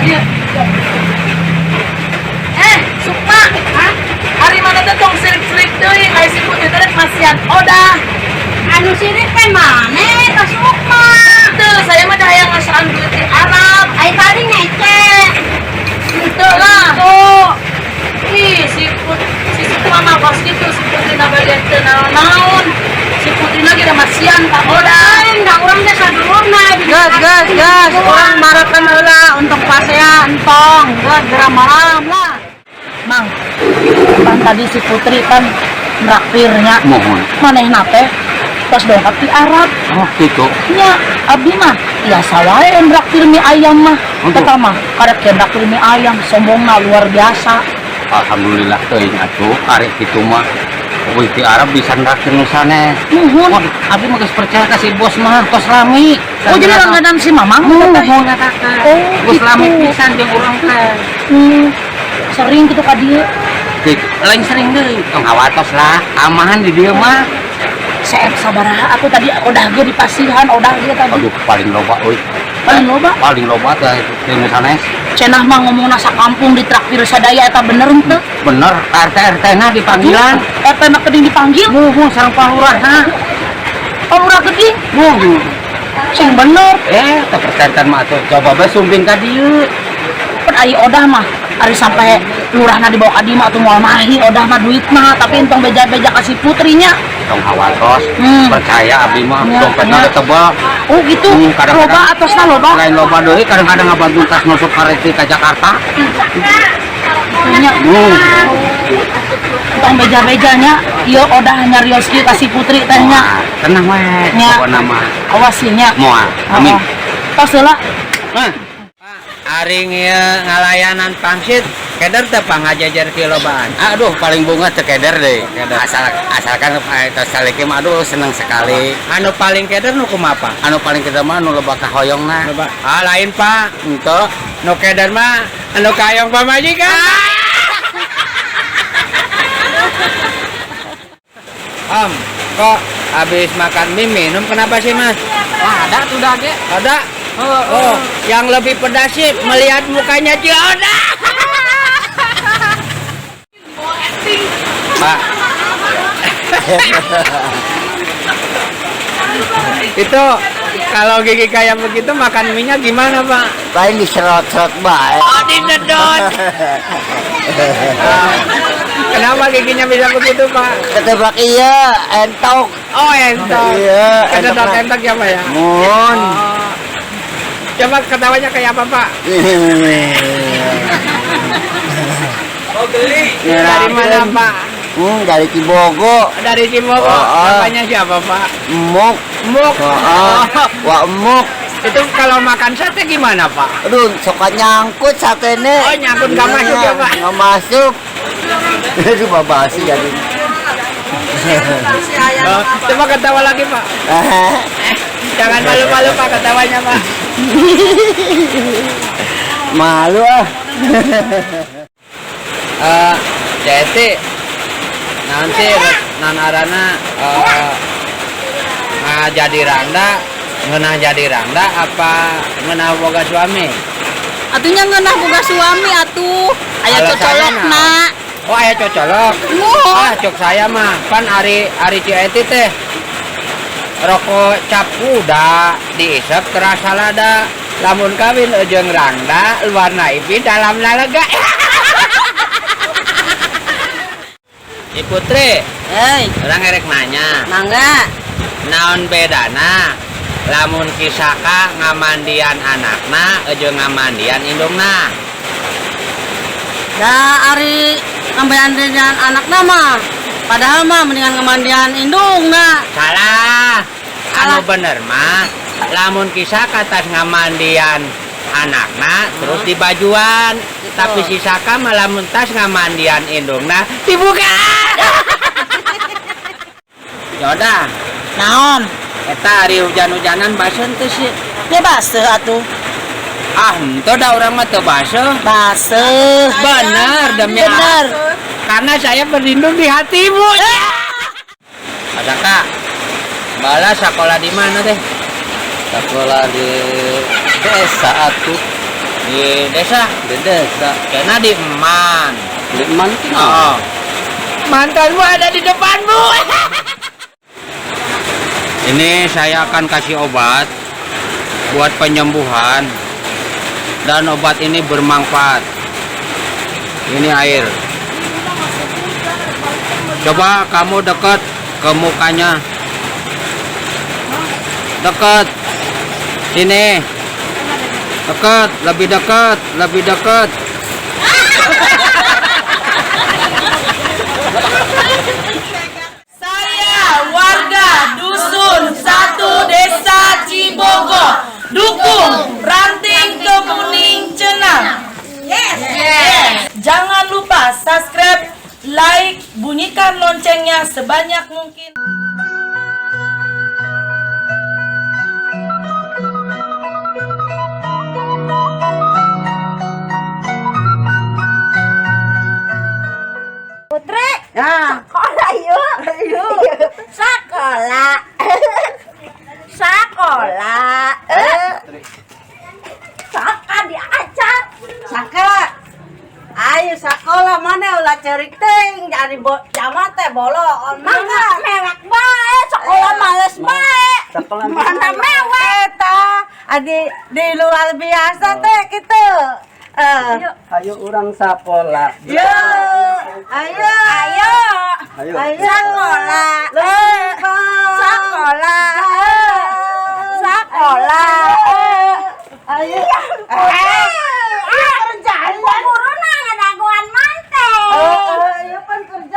Iya. Eh, Sukma, hah? Hari mana teh tong sirik-sirik deui ai si Putri teh masihan odah. Anu sirik teh maneh ka Sukma. Teu, saya mah da hayang ngasaan duit di Arab. Ai tadi ngece. Teu lah. Tuh. Ih, si Sukma mah kos kitu, si Putri na bade teu naon-naon. Si Putri lagi da masihan ka odah. Lain da urang teh sadulurna. Gas, gas, gas. Urang marakan heula untuk pasea entong. Geus geura malam lah. Mang, pan tadi si Putri kan nraktirnya. Mohon. Manehna teh tos dongkap di Arab. Oh, gitu. Nya, abdi mah biasa wae nraktir mie ayam mah. Untuk? Eta mah karek ge nraktir mie ayam sombongna luar biasa. Alhamdulillah teuing atuh arek kitu mah. Wih, di Arab bisa nraktir nu sanes. Nuhun. Wah, abdi mah geus percaya ka si bos mah tos lami. Oh, jadi langganan si Mamang Mohon teh? eta teh. Oh, Geus lami gitu. pisan jeung urang teh. Sering gitu ka dieu. Gitu. Lain sering deui, tong hawatos lah, aman di dieu mah. Seep sabaraha aku tadi odah ge di pasihan, odah ge tadi. Aduh, paling loba euy. Paling loba. Paling loba teh teu nu sanes. Cenah mah ngomongna sakampung ditraktir sadaya eta bener henteu? Bener, RT RT na dipanggilan. Eta mah geuning dipanggil. Muhun sareng Pak Lurah. Pak Lurah geuning. Muhun. Sing bener. Eh, teu percaya mah atuh. Coba bae sumping ka dieu. Pan ari odah mah ari sampai lurahna dibawa ka dieu mah atuh moal mahi odah mah duit mah tapi entong beja-beja kasih putrinya. Tong hawatos, percaya abdi mah Ya, dompetna ya. teh tebal. Oh gitu. Kadang-kadang- Loba atosna loba. Lain loba deui kadang-kadang ngabantu tas nusuk kareti ka Jakarta. Nya. Tong beja-bejanya, ieu Odah nyarios kieu ka si Putri teh nya. Tenang we, Nya. pokona mah. Awas sih nya. Moal. Amin. Oh. Tos heula. Mah. Ari ieu ngalayanan pangsit, keder teu pangajajar kieu lobaan. Aduh, paling bunga teu keder deh. Keder. Asalkan tos saliki mah aduh seneng sekali. Anu paling keder nu kumaha, Pak? Anu paling keder mah anu loba kahoyongna. Loba. Ah, lain, Pak. Henteu. Nu keder mah anu kayong pamajikan. Om, kok habis makan mie minum kenapa sih, Mas? Wah, ada tuh dah ge. Ada? Oh, yang lebih pedas sih melihat mukanya Ci Oda. Pak. Itu kalau gigi kayak begitu makan minyak gimana, Pak? Lain diserot-serot bae. Oh, disedot. Ah, kenapa giginya bisa begitu, Pak? Ketebak iya, entok. Oh, entok. Iya, Kesedot entok. entok ya, Pak ya? Mun. Oh. Coba ketawanya kayak apa, Pak? Oh, geli. Dari mana, Pak? Dari Cibogo. Dari Cibogo. Oh, oh. Namanya siapa, Pak? Emuk. Emuk. Oh, oh. Wah, emuk. Itu kalau makan sate gimana, Pak? Aduh, suka nyangkut satene. Oh, nyangkut nggak masuk ya, Pak? Nggak masuk. Aduh, babasi jadi. Oh, coba ketawa lagi, Pak. Jangan malu-malu, Pak, ketawanya, Pak. Malu ah. Jeti, nanti nan arana jadi rangda, ngeunah jadi rangda apa ngeunah boga suami? Atunya ngeunah boga suami atuh. Aya Alasannya cocolokna. naon? Oh, aya cocolok. Nuhun. Ah, cok saya mah pan ari Ci Eti teh rokok cap kuda diisep terasa lada. Lamun kawin jeung rangda luarna ipi dalamna lega. Ibu Putri, Hei, orang erek nanya. mangga. Naon bedana lamun kisaka ngamandian anakna jeung ngamandian indungna? Da ari ngamandian anakna mah. Padahal mah mendingan ngamandian indungna. Salah. Anu Salah. bener mah lamun kisaka tas ngamandian anakna terus dibajuan, tapi si Saka mah lamun tas ngamandian indungna dibuka. Yoda, Naon? eta ari hujan-hujanan baseuh teu sih? Nya baseuh atuh. Ah, henteu da urang mah teu baseuh. Baseuh. Bener demi Bener. Karena saya berlindung di hatimu. Pak Saka, balas sekolah di mana teh? Sekolah di desa atuh. Di desa? Di desa. Karena di Eman. Di Eman itu naon? Oh. Mantanmu ada di depanmu. Ini saya akan kasih obat buat penyembuhan dan obat ini bermanfaat. Ini air. Coba kamu dekat ke mukanya. Dekat. Sini. Dekat, lebih dekat, lebih dekat. Saya warga dusun 1 desa Cibogo dukung Ranting Kemuning Cenang. Yes. Yes. Jangan lupa subscribe, like, bunyikan loncengnya sebanyak mungkin. Putri, sekolah yuk. Sekolah. Sekolah. Saka diajak. Saka. Ayo sekolah mana ulah cerik ting jadi jamat teh bolong. Mangga mewek bae, sekolah males bae. Sekolah Mana mewek. Eta adi di luar biasa teh gitu. Ayo urang sekolah. Yo, ayo, Ayo. Ayo. Sekolah. Sekolah. Sekolah. Ayo. Kerjaan. Guru ngadaguan mante. Ayo pan kerja.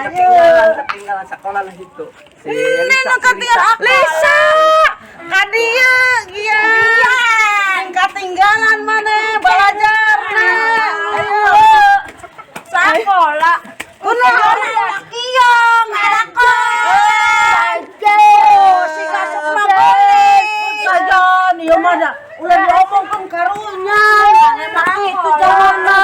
Ketinggalan sekolah lah itu. Si Ini nu katinggalan Lisa. Ka dieu gian. Katinggalan maneh belajarna. Ayo. Sekolah. Kunaon? Iya, ngalakon. Si Sukma boleh. Sajan, ieu mah da ulah diomongkeun karunya. Emang itu jalanna.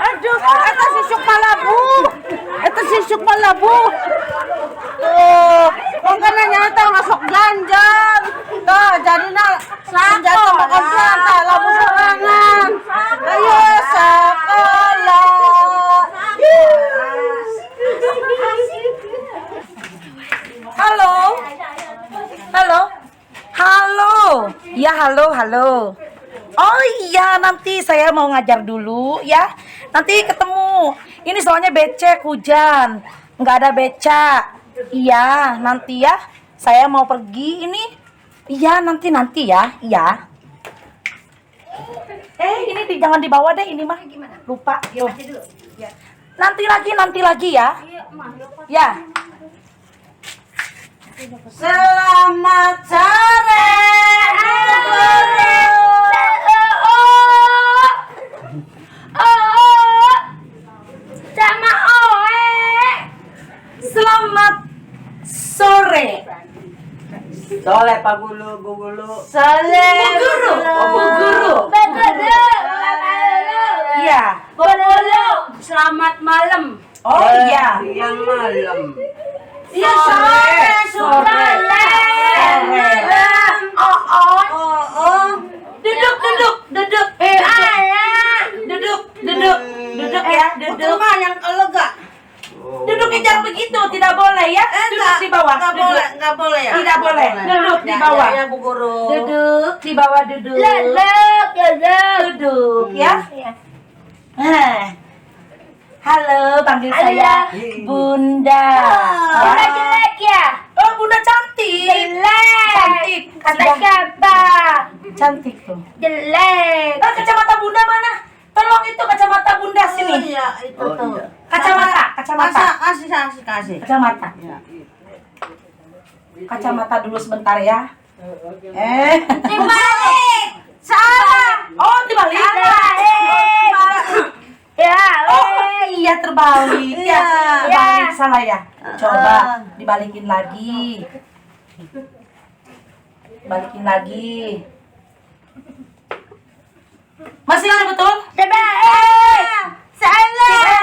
Aduh, eta si Sukma labu. Eta si Sukma labu. Tuh, mangkana nyata masuk ganjang. Tuh, jadina senjata makan tah labu sorangan. Ayo sekolah. Halo. Halo. Halo. Ya, halo, halo. Oh iya, nanti saya mau ngajar dulu ya. Nanti ketemu. Ini soalnya becek hujan. Nggak ada becak. Iya, nanti ya. Saya mau pergi ini. Iya, nanti ya. Iya. Ini jangan dibawa deh ini mah. Lupa. Tuh. Nanti lagi ya. Ya. Selamat sore. Sama oe. Selamat sore. Soleh Pak Gulu, Bu Gulu. Sore. Bu Guru. Bu Guru. Iya. Bu Guru, selamat malam. Oh iya. Siang malam. Iya, sore, sore. Oh, oh. Oh, Duduk, duduk, duduk. Duduk, duduk, duduk ya, duduk. Mah yang lega. Duduknya jangan begitu, tidak boleh ya. Duduk di bawah. Enggak Duduk. boleh, enggak boleh ya. Tidak boleh. Duduk di bawah. Ya, ya, Bu Guru. Duduk di bawah, duduk. Duduk, duduk. Duduk ya. Hah. Halo, panggil saya Bunda. Bunda jelek ya? Oh, Bunda cantik. Jelek. Cantik. Kata Sudah siapa? Cantik tuh. Jelek. Ah, kacamata Bunda mana? Tolong itu kacamata Bunda sini. Oh, iya, itu Oh, tuh. iya. Kacamata, kacamata. Kasih, kasih, kasih. Kacamata. Kacamata dulu sebentar ya. Dibalik. Salah. Oh, dibalik. Terbalik. Ya. Oh, iya terbalik. Iya. Ya, terbalik salah ya. Coba dibalikin lagi. Balikin lagi. Masih ada betul? Terbalik. Salah.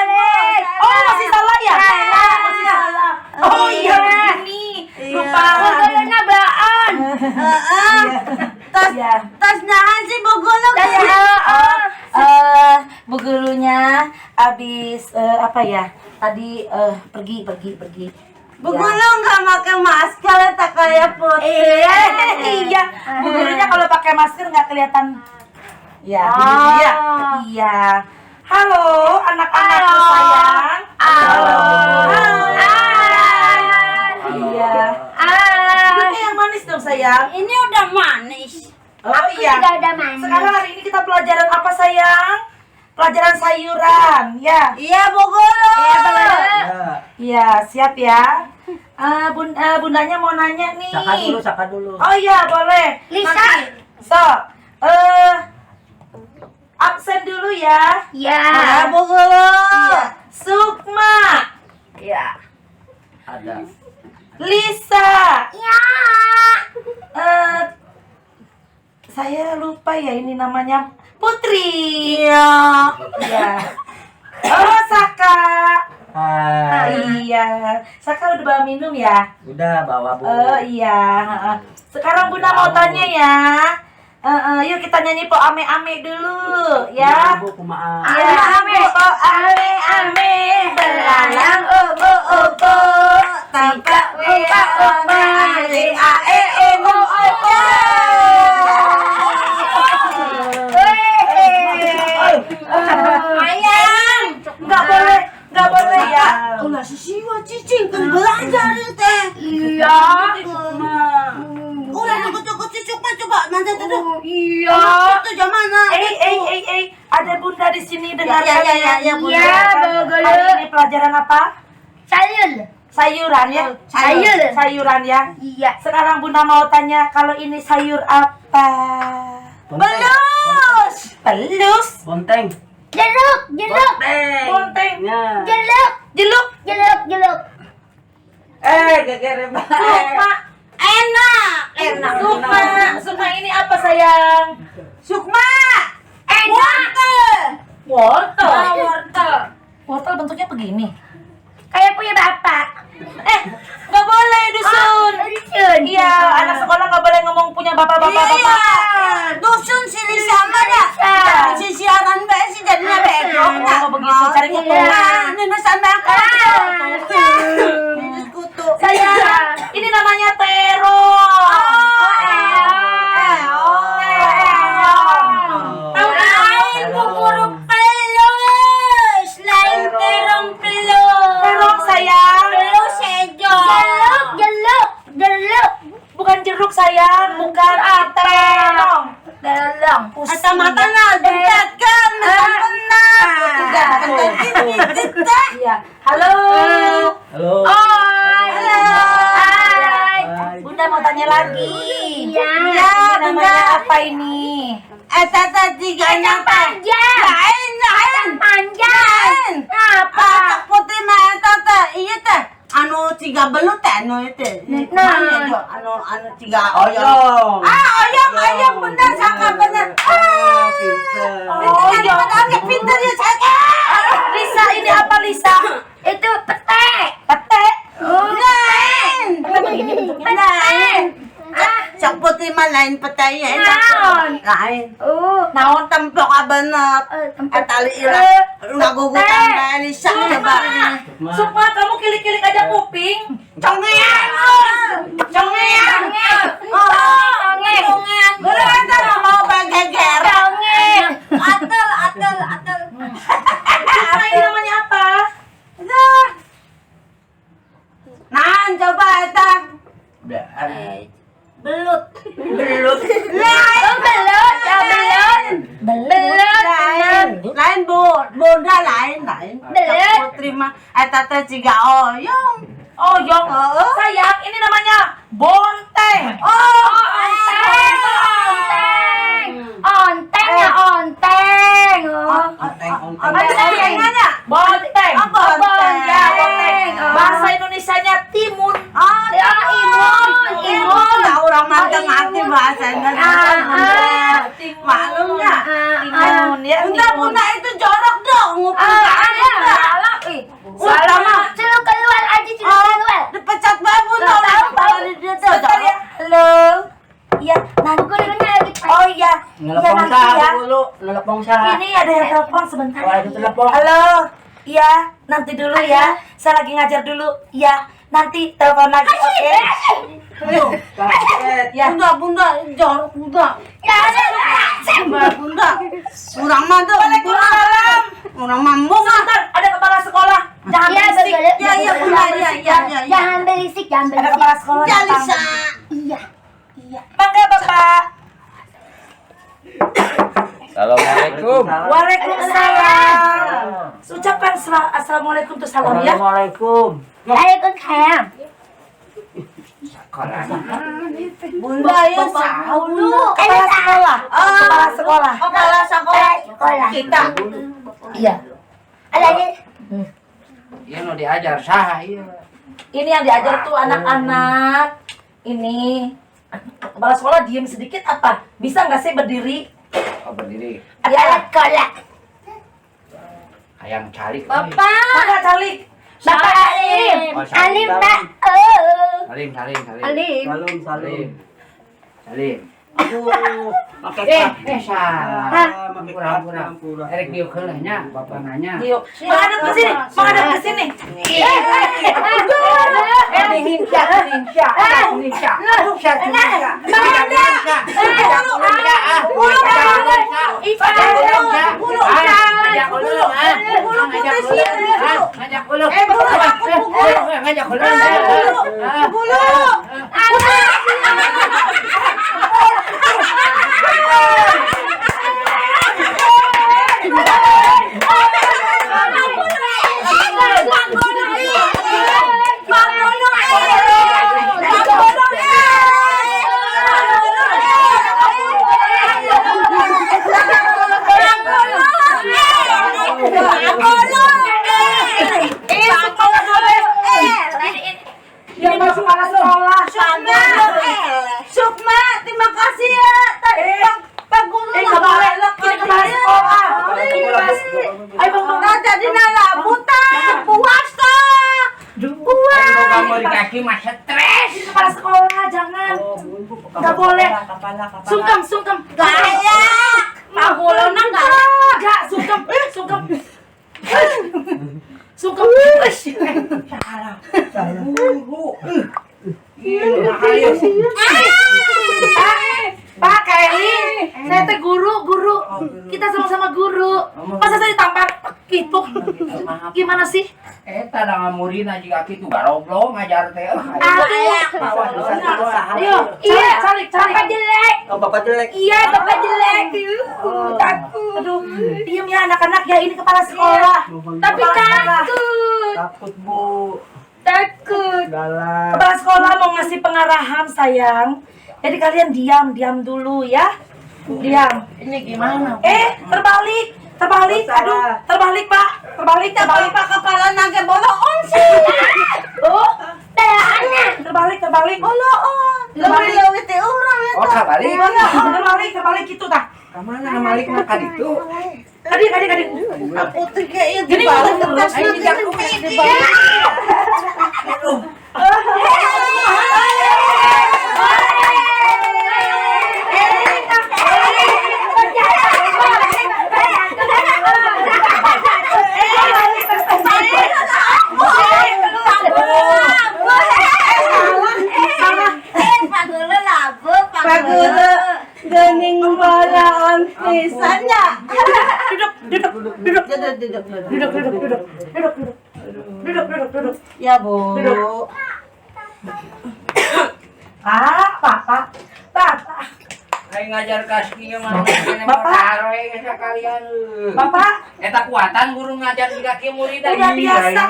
Oh, masih salah ya? Salah. Masih salah. Oh iya begini. Lupa. Buguluna baon. Heeh. Tas Iya. tas nahan sih Bu Guru. Bu gurunya habis apa ya? Tadi pergi. Bu Guru nggak pakai masker tak kayak putih. Iya. Bu gurunya kalau pakai masker nggak kelihatan. Ya, begitu ya. Iya. Halo anak-anakku sayang. Halo. Hai. Iya. Duduknya yang manis dong sayang. Ini udah manis. Oh Aku iya. juga udah manis. Sekarang hari ini kita pelajaran apa sayang? Pelajaran sayuran, ya. Iya Bu Guru. Iya, Bu Guru. Ya. Iya, siap ya. Bundanya mau nanya nih. Saka dulu, saka dulu. Oh iya, boleh. Lisa. Nanti. So, absen dulu ya. Iya. Iya Bu Guru. Iya. Sukma. Iya. Ada. Lisa. Iya. Saya lupa ya ini namanya Putri. Iya. Iya. Oh, Saka. Hai. Iya. Saka udah bawa minum ya? Udah bawa Bu. Oh iya. Sekarang Bunda mau tanya ya. Yuk kita nyanyi po ame-ame dulu ya. Bu, kumaha. Ya, po ame-ame belalang obo-obo Tampak umpa umpa A E E O O O. Ayam. Nggak boleh ya. Ulah sisiwa cicing kan belajar ieu teh. Iya. Ulah deket-deket si Sukma coba nanti tuh. Iya. Itu zamana. Eh, ada Bunda di sini. dengarkan. Ya, ya, ya, ya, Bunda. Iya, Bogolo. Hari ini pelajaran apa? Sayur. Sayuran ya? Sayur. Sayuran ya. Iya. Sekarang Bunda mau tanya kalau ini sayur apa? Belus. Pelus. Bonteng. Jeruk, jeruk. Bonteng. Ya. Jeruk, Jeluk. jeruk, jeruk. Eh, geger Sukma. Enak. Enak. Sukma. Sukma ini apa sayang? Sukma. Enak. Wortel. Wortel. Ah, wortel. Wortel bentuknya begini. Kayak punya bapak. Eh, nggak boleh dusun. Oh, dusun. Iya, anak sekolah nggak boleh ngomong punya bapak-bapak. Iya, Bapak. dusun si Lisa mah dah. Si siaran bae si jadinya bego. Oh, begitu, cari kutu. Nah, ini sampai aku. Ini kutu. Sayang, ini namanya terong. Oh, Terong. Tahu nggak? Lain bubur pelus, lain terong pelus. Terong sayang. Pelus hijau. Jeruk, jeruk, jeruk. Bukan jeruk sayang, bukan terong. Terong. Atau mata na, bentar kan, bentar ini, bentar. Iya. Halo. Halo. Hai. Halo. Hai. Bunda mau tanya lagi. Iya. Ya, Ini namanya Bunda. apa ini? Eh, tata tiga nyata. Panjang. Lain, lain. Panjang. Apa? Putih mah tata, iya teh. Anu tiga belut teh, anu itu. Nah. Anu anu tiga oyong. Oyong. Ah, oyong, oyong bener, sangat bener. Ah, Pinter. pinter, pinter, pinter ya saya. Lisa, ini apa Lisa? Itu pete. Pete. Lain. Pete begini bentuknya. Lain. Sok putih mah lain petai ya. Naon? Lain. Oh. Naon tempok abenet. Tempok. Tali ira. Ngagugutan bae Lisa coba. Sukma, kamu kilik-kilik aja kuping. Congean. Congean. Tonge. Congean. Guru ente mau bageger. Tonge. Atel, atel, atel. Sukma, ini namanya apa? Nah. Nah, coba eta. Belut. Belut. Lain. Oh, belut, ya belut. Belut. Lain. Lain Bu, bunda lain, lain. Belut. Putri mah eta teh jiga oyong. Oyong. Oh. Sayang, ini namanya bonteng. Oh, Onteng. Onteng. Onteng ya onteng. Oh. Onteng, onteng. Onteng mana? Bonteng. Oh, bonteng. Ya, bonteng. Bahasa Indonesianya timun. Oh, Ya, imun, imun. Lah orang mah teu ngerti bahasa Indonesia. Ah, Maklumnya. Timun ya, Bunda, timun. bunda itu jorok dong nguping Ah, ke ah, salah. Ih. Salah mah. Suruh keluar aja, suruh keluar. Dipecat bae bunda Tahu, tahu. dia tuh Sebentar ya. Halo. Iya, nanti. Gurunya lagi. Oh iya. Iya Nelepon nanti saha ya. dulu, nelepon saha. Ini ada yang telepon sebentar. Wah, itu telepon. Halo. Iya, nanti dulu ya. Saya lagi ngajar dulu. Iya, nanti telepon lagi, oke? Kaget. Ya. Bunda, bunda, jorok bunda. Ya, Bunda, bunda. Urang mah tuh. Waalaikumsalam. Urang mah bunga. Sebentar, ada kepala sekolah. Jangan Ya, berisik. betul. Ya, ya, bunda, ya, ya, ya, ya. Jangan berisik, jangan Ada berisik. kepala sekolah Ya, datang. Lisa. Iya. Iya. Mangga, Bapak. Assalamualaikum. Waalaikumsalam. Ucapkan assalamualaikum tuh salam ya. Assalamualaikum. Waalaikumsalam. Bunda ya saha bunda. Kepala sekolah. Kepala sekolah. Kepala sekolah Sekolah. kita. Iya. Ada ini. Iya nu diajar saha ieu. Ini yang diajar tuh anak-anak. Ini kepala sekolah diem sedikit apa? Bisa nggak sih berdiri? Oh berdiri. Kepala sekolah. Hayang calik. Bapak. Mangga calik. Bapak Alim. Oh, salim. Alim Pak. Oh. Salim, salim, salim. Alim. Salam, salam. Salim. Aduh, pakai Eh, salah. Ah, pakai Kurang, kurang. kurang. Erek diuk heula nya, bapak nanya. Yuk. Menghadap ke sini, menghadap ke sini. Bulu. Aki mah stres. Ini kepala sekolah, jangan. Nggak boleh. Kepala, kepala. Sungkem, sungkem. Galak. Pagulona galak. Enggak, sungkem, sungkem. Sungkem. Salah. Guru. Iya, Pak, Kak Eli, saya teh guru, guru. Kita sama-sama guru. Masa saya ditampar gitu? Gimana sih? Eta da ngamurina jiga kitu garoblong ngajar teh. Aduh. Ayo, iya, calik, calik. Bapak jelek. Oh, bapak jelek. Iya, bapak jelek. Takut. Aduh, diam ya anak-anak ya, ini kepala sekolah. Tapi Kepala sekolah. takut. Takut, Bu. Takut. Galak. Kepala sekolah mau ngasih pengarahan, sayang. Jadi kalian diam, diam dulu ya. Diam. Ini gimana? Eh, terbalik, terbalik. Aduh, terbalik, Pak. Terbalik, terbalik. Pak kepala naga boloon sih. Oh, Tahannya. terbalik, terbalik. Boloon. Terbalik. Leuwih-leuwih teh urang eta. Oh, kabalik. Terbalik, terbalik gitu tah. Ka mana malik mah ka ditu? Kadi, kadi, kadi. Putri kayaknya Gini, dibalik mundur. kertasnya Ayo, gini, dibalik. Pagulu gening boloon pisan nya. Duduk, duduk, duduk. Duduk, duduk, duduk. Duduk, duduk, duduk. Duduk, duduk. Duduk, duduk, duduk. Ya, Bu. Duduk. Pak, pak, pak, pak, pak. Aing ngajar kaskinya mah Bapak. Bapak sekalian. Bapak, Eta kuatan guru ngajar jiga kieu murid. udah biasa.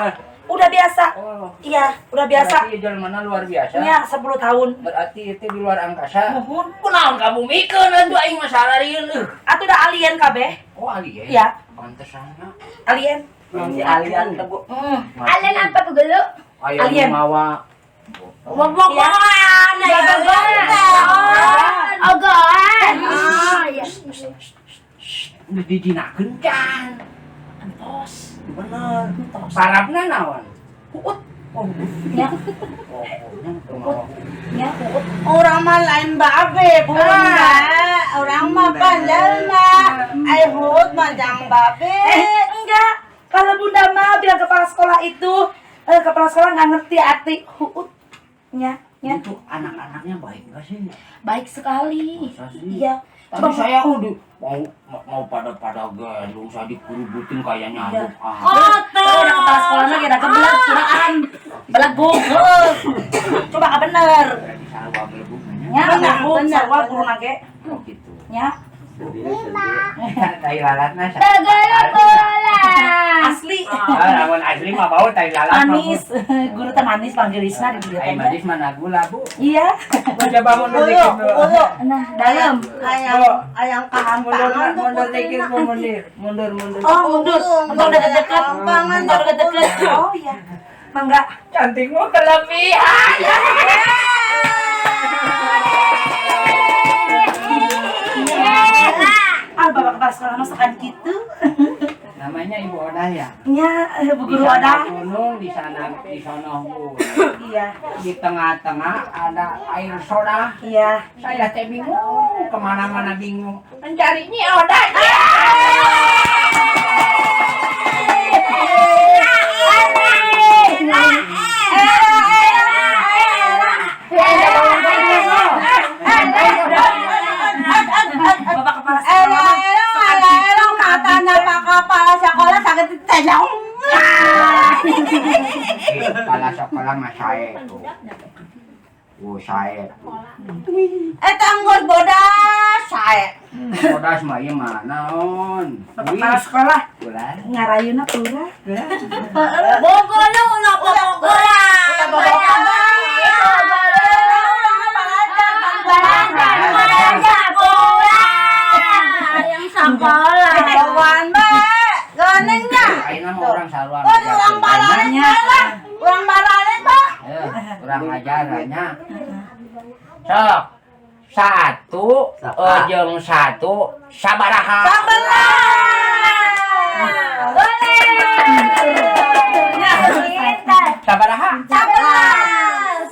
Udah biasa. Oh. Iya, udah biasa. Berarti jelmana luar biasa. Iya, 10 tahun. Berarti itu di luar angkasa. Muhun. Kunaon kabumikeun atuh aing mah sararieun euy. Atuh udah alien kabeh. Oh, alien. Iya. Pantesan. Alien. Si alien teh, Bu. Alien apa pagulu? Ayo Alien. mawa. Bobogohan aya Bobogohan. Ogohan. Oh, iya. Udah dijinakeun can. Entos. Bener. Entos. Parabna naon? Huut. Oh, Ya, pokoknya kumaha. ya, huut. Orang mah lain babe, Bunda. Orang mah panjalma. Ai hut mah jang babe. Eh, enggak. Kalau Bunda mah bilang kepala sekolah itu, kepala sekolah nggak ngerti arti huut. Ya, ya. Itu anak-anaknya baik gak sih? Baik sekali. Masa sih? Iya. Tapi saya udah mau mau pada pada gendong saya dikerubutin kayak nyamuk. Ah. Oh, udah kepala sekolahnya kira kebelag curaan. Belegug. Heuh. Coba ka bener. Berarti sarua belegugnya. Nya, belegug bener, sarua bener. guru nage. Oh gitu. Nya, Sedih, sedih. Tai lalatna. Pagulu bola. asli. Ah, lamun asli mah bau tai lalat. mah, Bu. Manis. Guru teh manis panggerisna di dieu Ai teh. manis mana gula, Bu. Iya. Baca bangun Ulu, dikit, Bu. ulu. Nah, dalam. Ayang, ayang Mundur, kahampangan tuh mundur Putri. dikit, Bu, mundur. Mundur, mundur. Oh, mundur. Mundur deket-deket. Kampangan Mundur deket-deket. Oh iya. Mangga. Cantikmu kelebihan. Ah, bapak kepala sekolah masakan gitu. Namanya Ibu Odah ya? Nya, Bu Di Guru sana Odah. gunung, di sana di sono gunung. Iya. Di tengah-tengah ada air soda. Iya. Saya teh bingung, kemana-mana bingung. Mencarinya Odah. Bapak kepala sekolah Elong, mah elong, elong, katanya pak kepala sekolah sakit telong. Kepala sekolah mah saya tuh. Oh, saya tuh. Eh, tanggur bodas saya. Bodas mah ieu mah naon? Bapak kepala sekolah Ulah. ngarayuna pura. Bogolo ulah bobogohan. Belajar bola. Yang sekolah. Bawaan bae, ganengnya. Ayeuna mah urang sarua. Oh, urang balalet bae lah. Urang balalet bae. Urang ajarannya. Sok. Satu jeung satu sabaraha? Sabelas. Boleh. Sabaraha? Sabelas.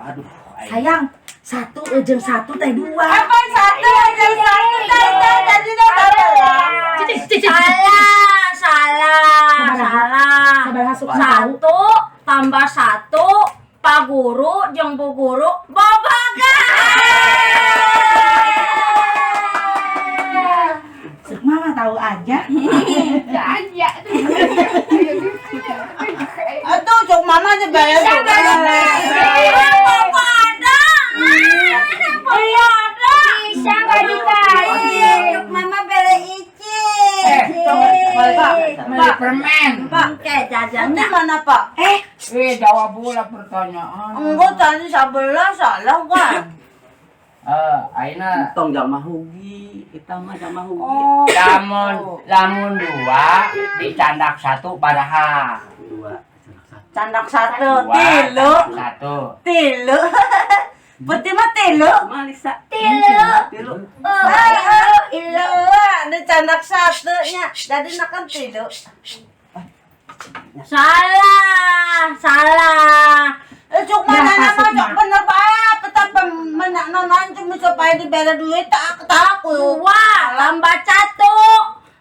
Aduh, aing. Sayang, satu jeung satu teh dua. Apa satu aja satu teh teh tadi teh salah. Cicing, cicing. Salah, salah, Sabaraha? salah. Sabaraha Sukma tahu? Satu tambah satu, Pak Guru jeung Bu Guru boboga. Sukma mah tahu aja. Aduh, cok mama aja bayar tuh. Bapak ada. Bapak ada. Bisa nggak dikasih? Mama beli ici. Beli permen. Oke, jajan. Ini mana, Pak? Eh, jawab pula pertanyaan. Enggak, tadi sebelah salah kan? Eh, ayeuna Tong jamaah hugi, kita mah jamaah hugi. Lamun lamun dua dicandak satu baraha. Dua, satu. Candak satu, Dua, tilu, satu. tilu. Putih mah tilu. Malisa. Tilu. Tilu. Tilu, ada candak satunya. Jadi nakan tilu. Salah, salah. Eh, cuk mana nama cuk bener bae, petapa menak nonan cuma supaya diberi duit tak takut. Dua tambah satu.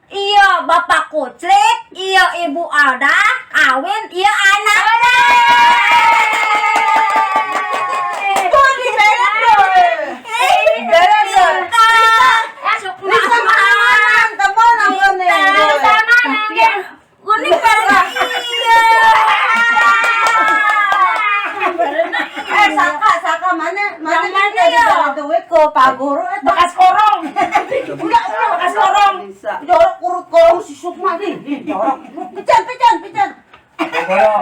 Iya, bapak kuclik, iya ibu Alda, kawin, iya anak. Tuh diberi duit. Diberi duit. Sukma. Bisa mana teman aku nih. Sama nangis. Kuning bareng iya. Eh, saka, saka mana? Mana Yang mana minta ya? diberi duit ke Pak Guru eta. Bekas korong. Enggak, enggak. Bekas korong. Jorok urut korong si Sukma nih. Jorok. Pican, pican, pican. Pokoknya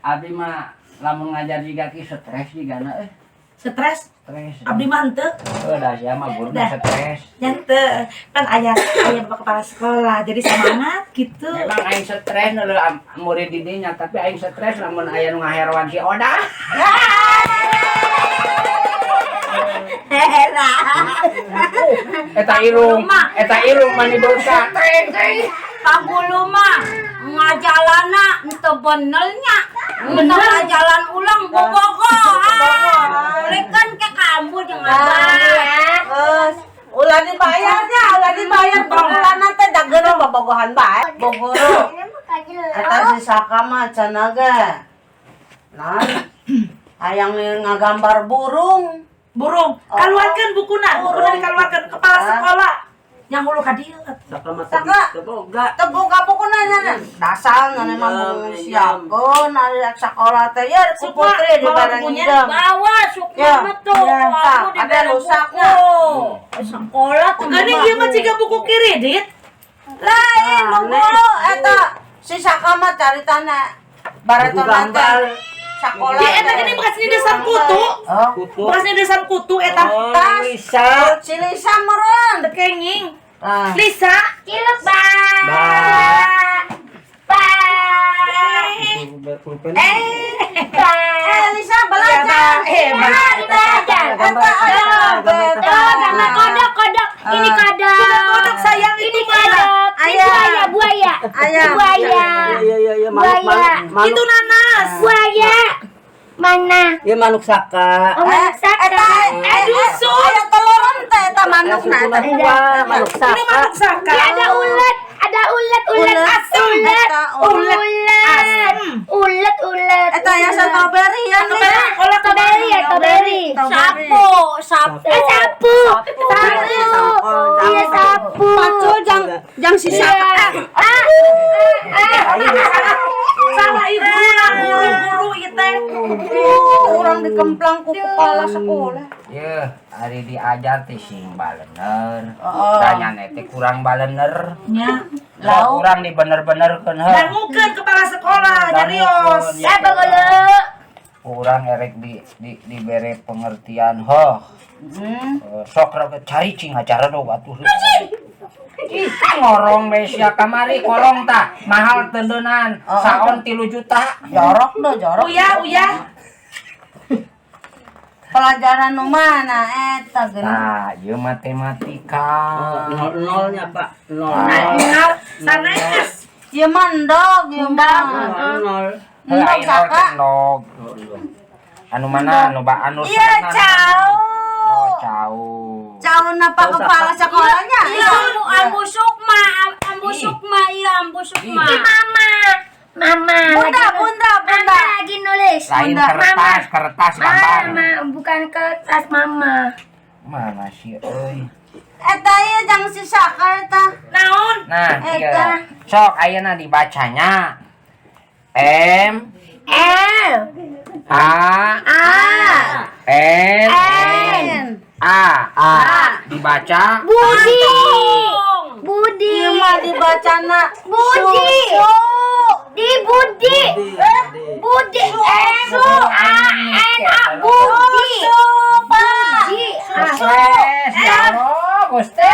abi mah lamun ngajar jiga ki stres jigana eh. Stres. Stres. Abdi mah henteu. Eh, dah sia mah guru mah Dah. stres. Nyante kan ayah ayah bapak kepala sekolah jadi semangat gitu. Memang aing stres neuleuh murid di dinya, tapi aing stres lamun aya nu ngaheroan si Oda. Eta irung, eta irung mani dosa. Teng teng. Pak Guru mah ngajalana ente benernya. Ente ngajalan ulang bobogo. Belikan ke kamu jeung abah. Terus ulah dibayarnya, ulah dibayar bulanan teh dageuna bobogohan bae. Bogoro. Eta si Saka mah cenah ge. Nah, hayang ngagambar burung. Burung, kaluarkeun bukuna, bukuna dikaluarkeun kepala sekolah. Yang hulu ka dieu atuh. Saka mah Saka. teboga. Teu boga bukuna nya nya. Dasar nya memang Iya, siapkeun ari sakola teh ya ku Sukma, putri di bawa barang bukunya. jam. Bawa Sukma Ya. mah tuh, Ya. aku Ada diberi rusaknya. buku. Sekolah tuh Geuning ieu mah ciga buku kredit. Lain bogoro eta si Saka mah caritana baretona teh sakola. Di eta geuning bekas nindesan kutu. Oh, Kutu. Bekas nindesan kutu eta. Oh, tas. Lisa. Si Lisa meureun. Teu kenging. Ah. Lisa, Ciluk, ba. Ba. Ba. Pulpen. Ba. Eh, Lisa belajar. Eh, Belajar. Eta ada Oh, gambar kodok, kodok. Ini kodok. Sudah kodok sayang Ini itu mah. kodok. Ini Ayam. buaya, buaya. Ayam. Buaya. Iya iya iya manuk Buaya. manuk manuk. Itu nanas. Buaya. Mana? Iya manuk saka. Oh, manuk saka. Eta Eh, dusun. Aya teloran teh eta manukna eta. Manuk Ini saka. manuk saka. Ini ada ulet, ada ulet, ulet, Ulet. ulet, Eta ulet. ulet, ulet, ulet. Eta ya strawberry ya Lisa. Kolak Strawberry ya, strawberry. Sapu, sapu. Eh, sapu, sapu, iya sapu. Pacul jang jang si Iya. Saka. Ah, ah, ah. Salah ibu guru guru ieu teh. Urang dikemplang ku kepala sekolah. Yeuh, ari diajar teh sing balener. Tanyana teh kurang balener. Nya. Lah kurang dibener-benerkeun heuh. Dangukeun kepala sekolah nyarios. Dangukeun, ya. Eh, Bagolo. Kurang erek di di dibere pengertian hoh. Eh, sok rek cari cing acara do atuh. Ih, ngorong we sia kamari korong tah, mahal tendeunan, saon 3 juta. Jorok deh, jorok. Uya, uya. Pelajaran nu mana eta geuning. Nah, ieu matematika. Nol nolnya Pak. Nol. Nol sanes. Ieu mah endog, ieu mah. Nol. Endog Lain Saka. endog. Anu mana anu ba anu Iya, sana? cau. Oh, cau. Cau napa kepala sekolahnya? Iya, Ambu, Ambu Sukma, Ambu Sukma, iya Ambu Sukma. Ih, Mama. Mama. Bunda, lagi bunda, bunda. Mama lagi nulis. Lain Bunda. kertas, kertas gambar. Mama, bukan kertas mama. Mana sih euy? Eta ieu jang si Saka eta. Naon? Nah, Eta. iya. Sok ayeuna dibacanya. M L A A N N A A dibaca Budi. Budi. Ieu mah dibacana Budi. Susu. Di Budi. Budi M A N A Budi. Budi. Sukses ya Allah, Gusti.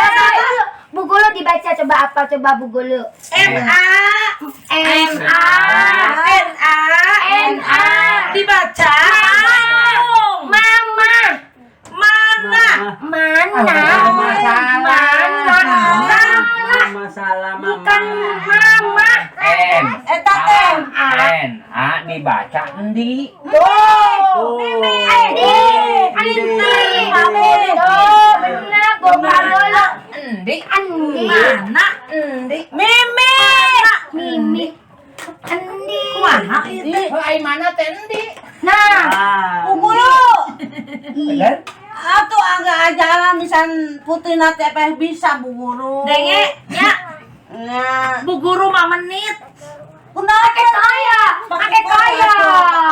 Bu Guru dibaca coba apa coba Bu Guru? M A M A N A N A dibaca Mama. Mana? Mana? Mama salah. Mana? Salah. Masalah mama. Bukan mama. M Eta teh. N A dibaca endi. Oh. Andi. Andi. Oh, benar Boga Golo. Endi. Andi. Mana? Endi. Mimi. Mimi. Andi. Kumaha ieu teh? Heuh ai mana teh endi? Nah, Bu Guru. Bener? Atuh agak ajaran misan putri nate apa bisa Bu Guru. Denge nya Nya. Bu Guru mah menit. Kunaon pakai kaya, pakai kaya.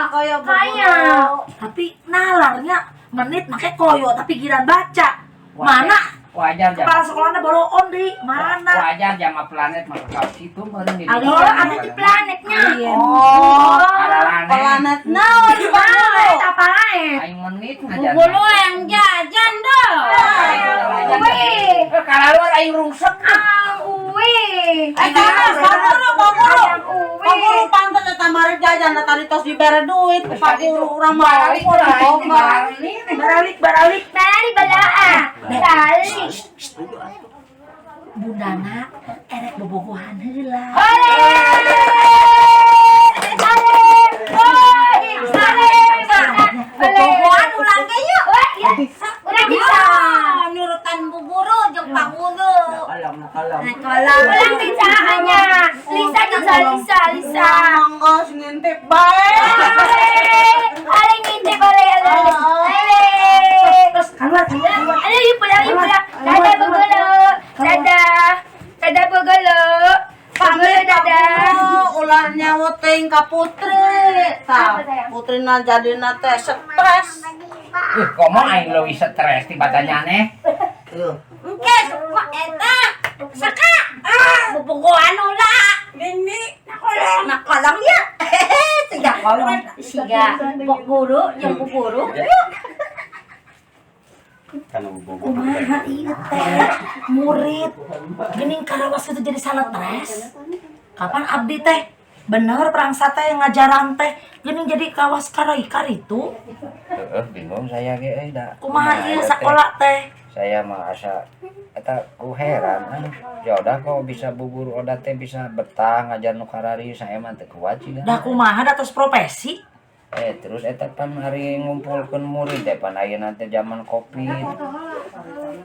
Kaya Bu Kaya. Guru. Tapi nalarnya menit make koyo tapi giran baca. Mana? Wajar jam. Kepala sekolahnya boroon deui. Mana? Wajar jama planet mah ka situ meureun di. Aduh, Oh, ada di planetnya. Oh, Ararane. planet naon Pak Guru? Planet apa lain? Aing menit Bu ngajar. Guru yang jajan dong. Wih. Eh, kalaluar aing rungsek. Ah, wih. Eta mah Pak Guru, Pak Guru. Ayam uwi. Pak Guru pantes eta mari jajan eta tadi tos dibere duit ku Pak Guru urang mah. Balik aing balik. Baralik baralik. Balik balaa. Balik. Bundana erek bobogohan heula. Ale. Ale. Oi, ale. Bobogohan ulang ge yuk. Ya, udah bisa. Ah, nurutan Bu Guru jeung Pak Guru. Kalam, kalam. Kalam. Ulang bisa hanya. Lisa bisa, Lisa, Lisa. Mangga sing ngintip bae. Ale, ale ngintip ale, ale, ale. Terus keluar keluar keluar. Ale, yuk pulang, yuk pulang. Dadah Bu Guru. Dadah. Dadah Bu Guru. Bu Guru dadah. Ulah nyawa teuing ka Putri. Tah, Apa, sayang? Putrina jadina teh stres. Ih, komo aing leuwih stres tiba nyane. Engke Sukma eta Saka. Ah, bobogohan ulah. Mimi, nakolong, nakolong ya. Siga kolong. Siga Pak Guru jeung Bu Guru. Kana bobo. Kumaha ieu teh murid geuning karawas itu jadi stres. Kapan abdi teh bener perangsa teh ngajaran teh geuning jadi kawas karaikar itu. Heeh, bingung saya ge euy da. Kumaha ieu teh? sakola teh? Saya mah asa eta ku heran aduh. Ya udah kok bisa bu guru Oda teh bisa betah ngajar nu karari saya mah teu kuat sih. Dah kumaha da tos profesi? Eh terus eta pan hari ngumpulkeun murid teh pan ayeuna teh zaman Covid.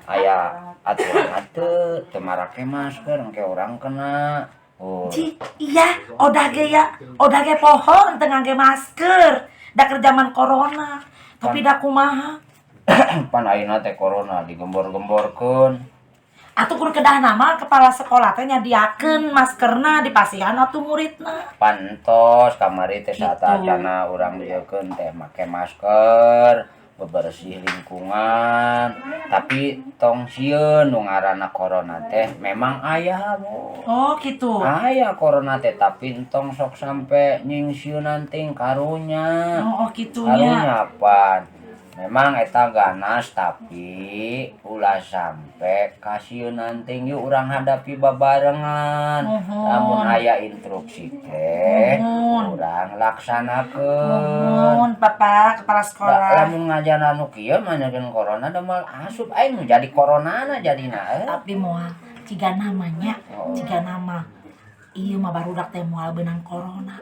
Aya aturan teu teu marake masker engke urang kena. Oh. Ci, iya, odah ge ya, odah ge poho teu ngangge masker. Da keur zaman corona. Tapi da kumaha? Pan ayeuna teh corona digembor-gemborkeun. Atuh kur kedah nama kepala sekolah teh nyadiakeun maskerna dipasihan atuh muridna. Pantos kamari teh saat Gitu. acana urang dieukeun teh make masker, bebersih lingkungan, tapi tong sieun nu ngaranna corona teh memang aya Bu. Oh, gitu. Aya corona teh tapi entong sok sampe nyingsieunan ting karunya. Oh, oh gitunya. Karunya pan. Memang eta ganas tapi ulah sampe kasieunan ting yuk urang hadapi babarengan. Muhun. Lamun aya instruksi teh Muhun. urang laksanakeun. Muhun, Bapak kepala sekolah. Lamun ngajar anu kieu mah nyakeun corona da moal asup aing nu jadi coronana jadina eh. Tapi moal ciga namanya, Oh. ciga nama. Ieu mah barudak teh moal beunang corona.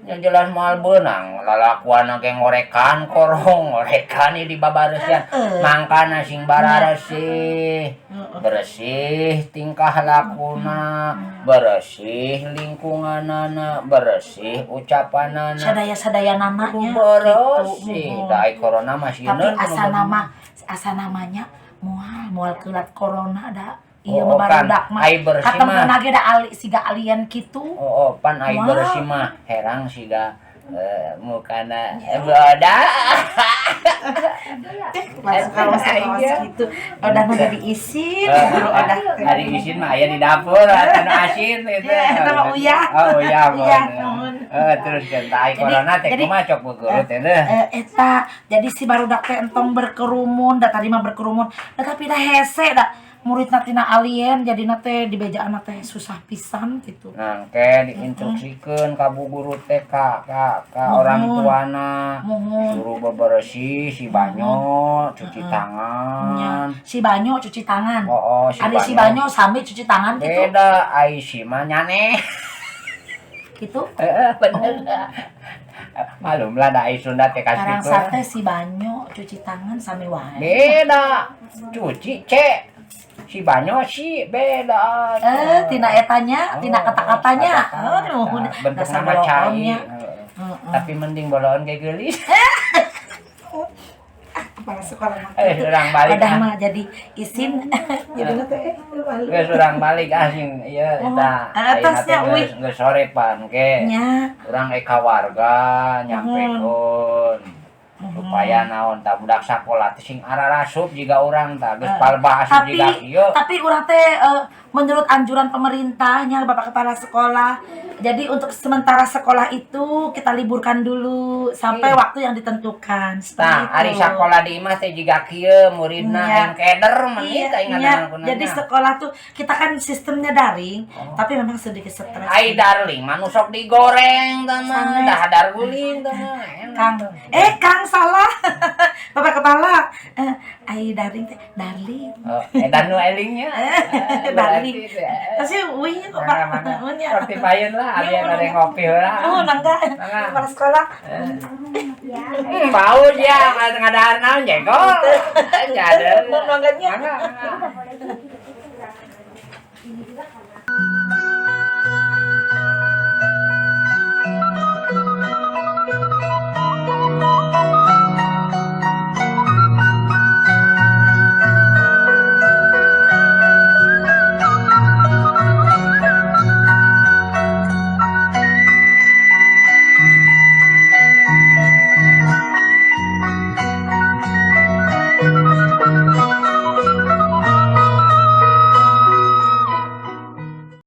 Yang jelas moal beunang lalakuan ge ngorekan korong, ngorekan ieu di babareusian. Mangkana sing bararesih. Bersih tingkah lakuna, bersih lingkunganana, bersih ucapanana. Sadaya-sadaya namanya. Bersih. Gitu. Da ai corona mah Tapi sieun. Asa nama asa namanya moal moal keulat corona da. Iya Oh, mah kan, barudak mah. Ai bersih Katempona mah. Ge da ali siga alien kitu. Oh, pan ai Wah. bersih mah herang siga mukana boda. Masuk kalau kaos gitu. Udah mah jadi isin, guru udah. Ari isin mah aya di dapur, anu asin itu. Ya, eta mah uyah. Oh, uyah. Uyah, Mun. nuhun. Terus kan ai corona teh kumaha cok bu guru teh deh. Eta jadi si barudak teh entong berkerumun, da tadi mah berkerumun da, tapi dah hese da muridna tina alien, jadi teh di bejaan teh susah pisan gitu. Nah, ke diinstruksikeun ka bu guru teh ka orang Muhun. Tuana. Muhun. Suruh bebersih si banyo, cuci tangan. Nya, si banyo cuci tangan. Oh, si Ada si banyo sami cuci tangan gitu. Beda, ai si mah nyane. Gitu. Heeh, bener. Malum lah da ai Sunda teh kasih Karang gitu. Sate si banyo cuci tangan sami wae. Beda. Cuci C. Si banyo si beda. Tina etanya, tina kata-katanya. Oh, nuhun. Bentuk Dasar nama cai. boloonnya. Heeh. Tapi mending boloon kayak geulis. Kepala sekolah mah. Eh, urang balik. Udah Ah. mah jadi isin. Jadi teh malu. Geus urang balik ah sing ieu eta. Oh, atasnya, Ayeuna teh uih. geus geus sore pan ke. Nya. Urang ka warga nyampekeun supaya naon tah budak sakola teh sing ararasup jiga urang tah geus palbah asup Tapi jiga kieu. Tapi urang teh menurut anjuran pemerintahnya, Bapak Kepala Sekolah, jadi untuk sementara sekolah itu kita liburkan dulu sampai waktu yang ditentukan seperti Tah, itu. Ari sakola di imah teh jiga kieu muridna Iya. yang keder menit Iya, aing iya. ngadangan. Jadi sekolah tuh kita kan sistemnya daring, tapi memang sedikit stres. Ai darling mah nu sok digoreng tah mah, Sanes. dahadar guling tah mah. Enak Kang, tuh. Eh Kang salah, Bapak Kepala, ai daring teh darling. Oh, edan nu elingnya. Darling. Kasih wih kok Pak. Nuhun ya. Seperti payun lah, abi Iya, ada yang ngopi heula. Oh, nangga. Mangga. Kepala sekolah. Bau ya, ngadahar naon jengkol. Ya ada. Mun mangganya. Mangga, mangga.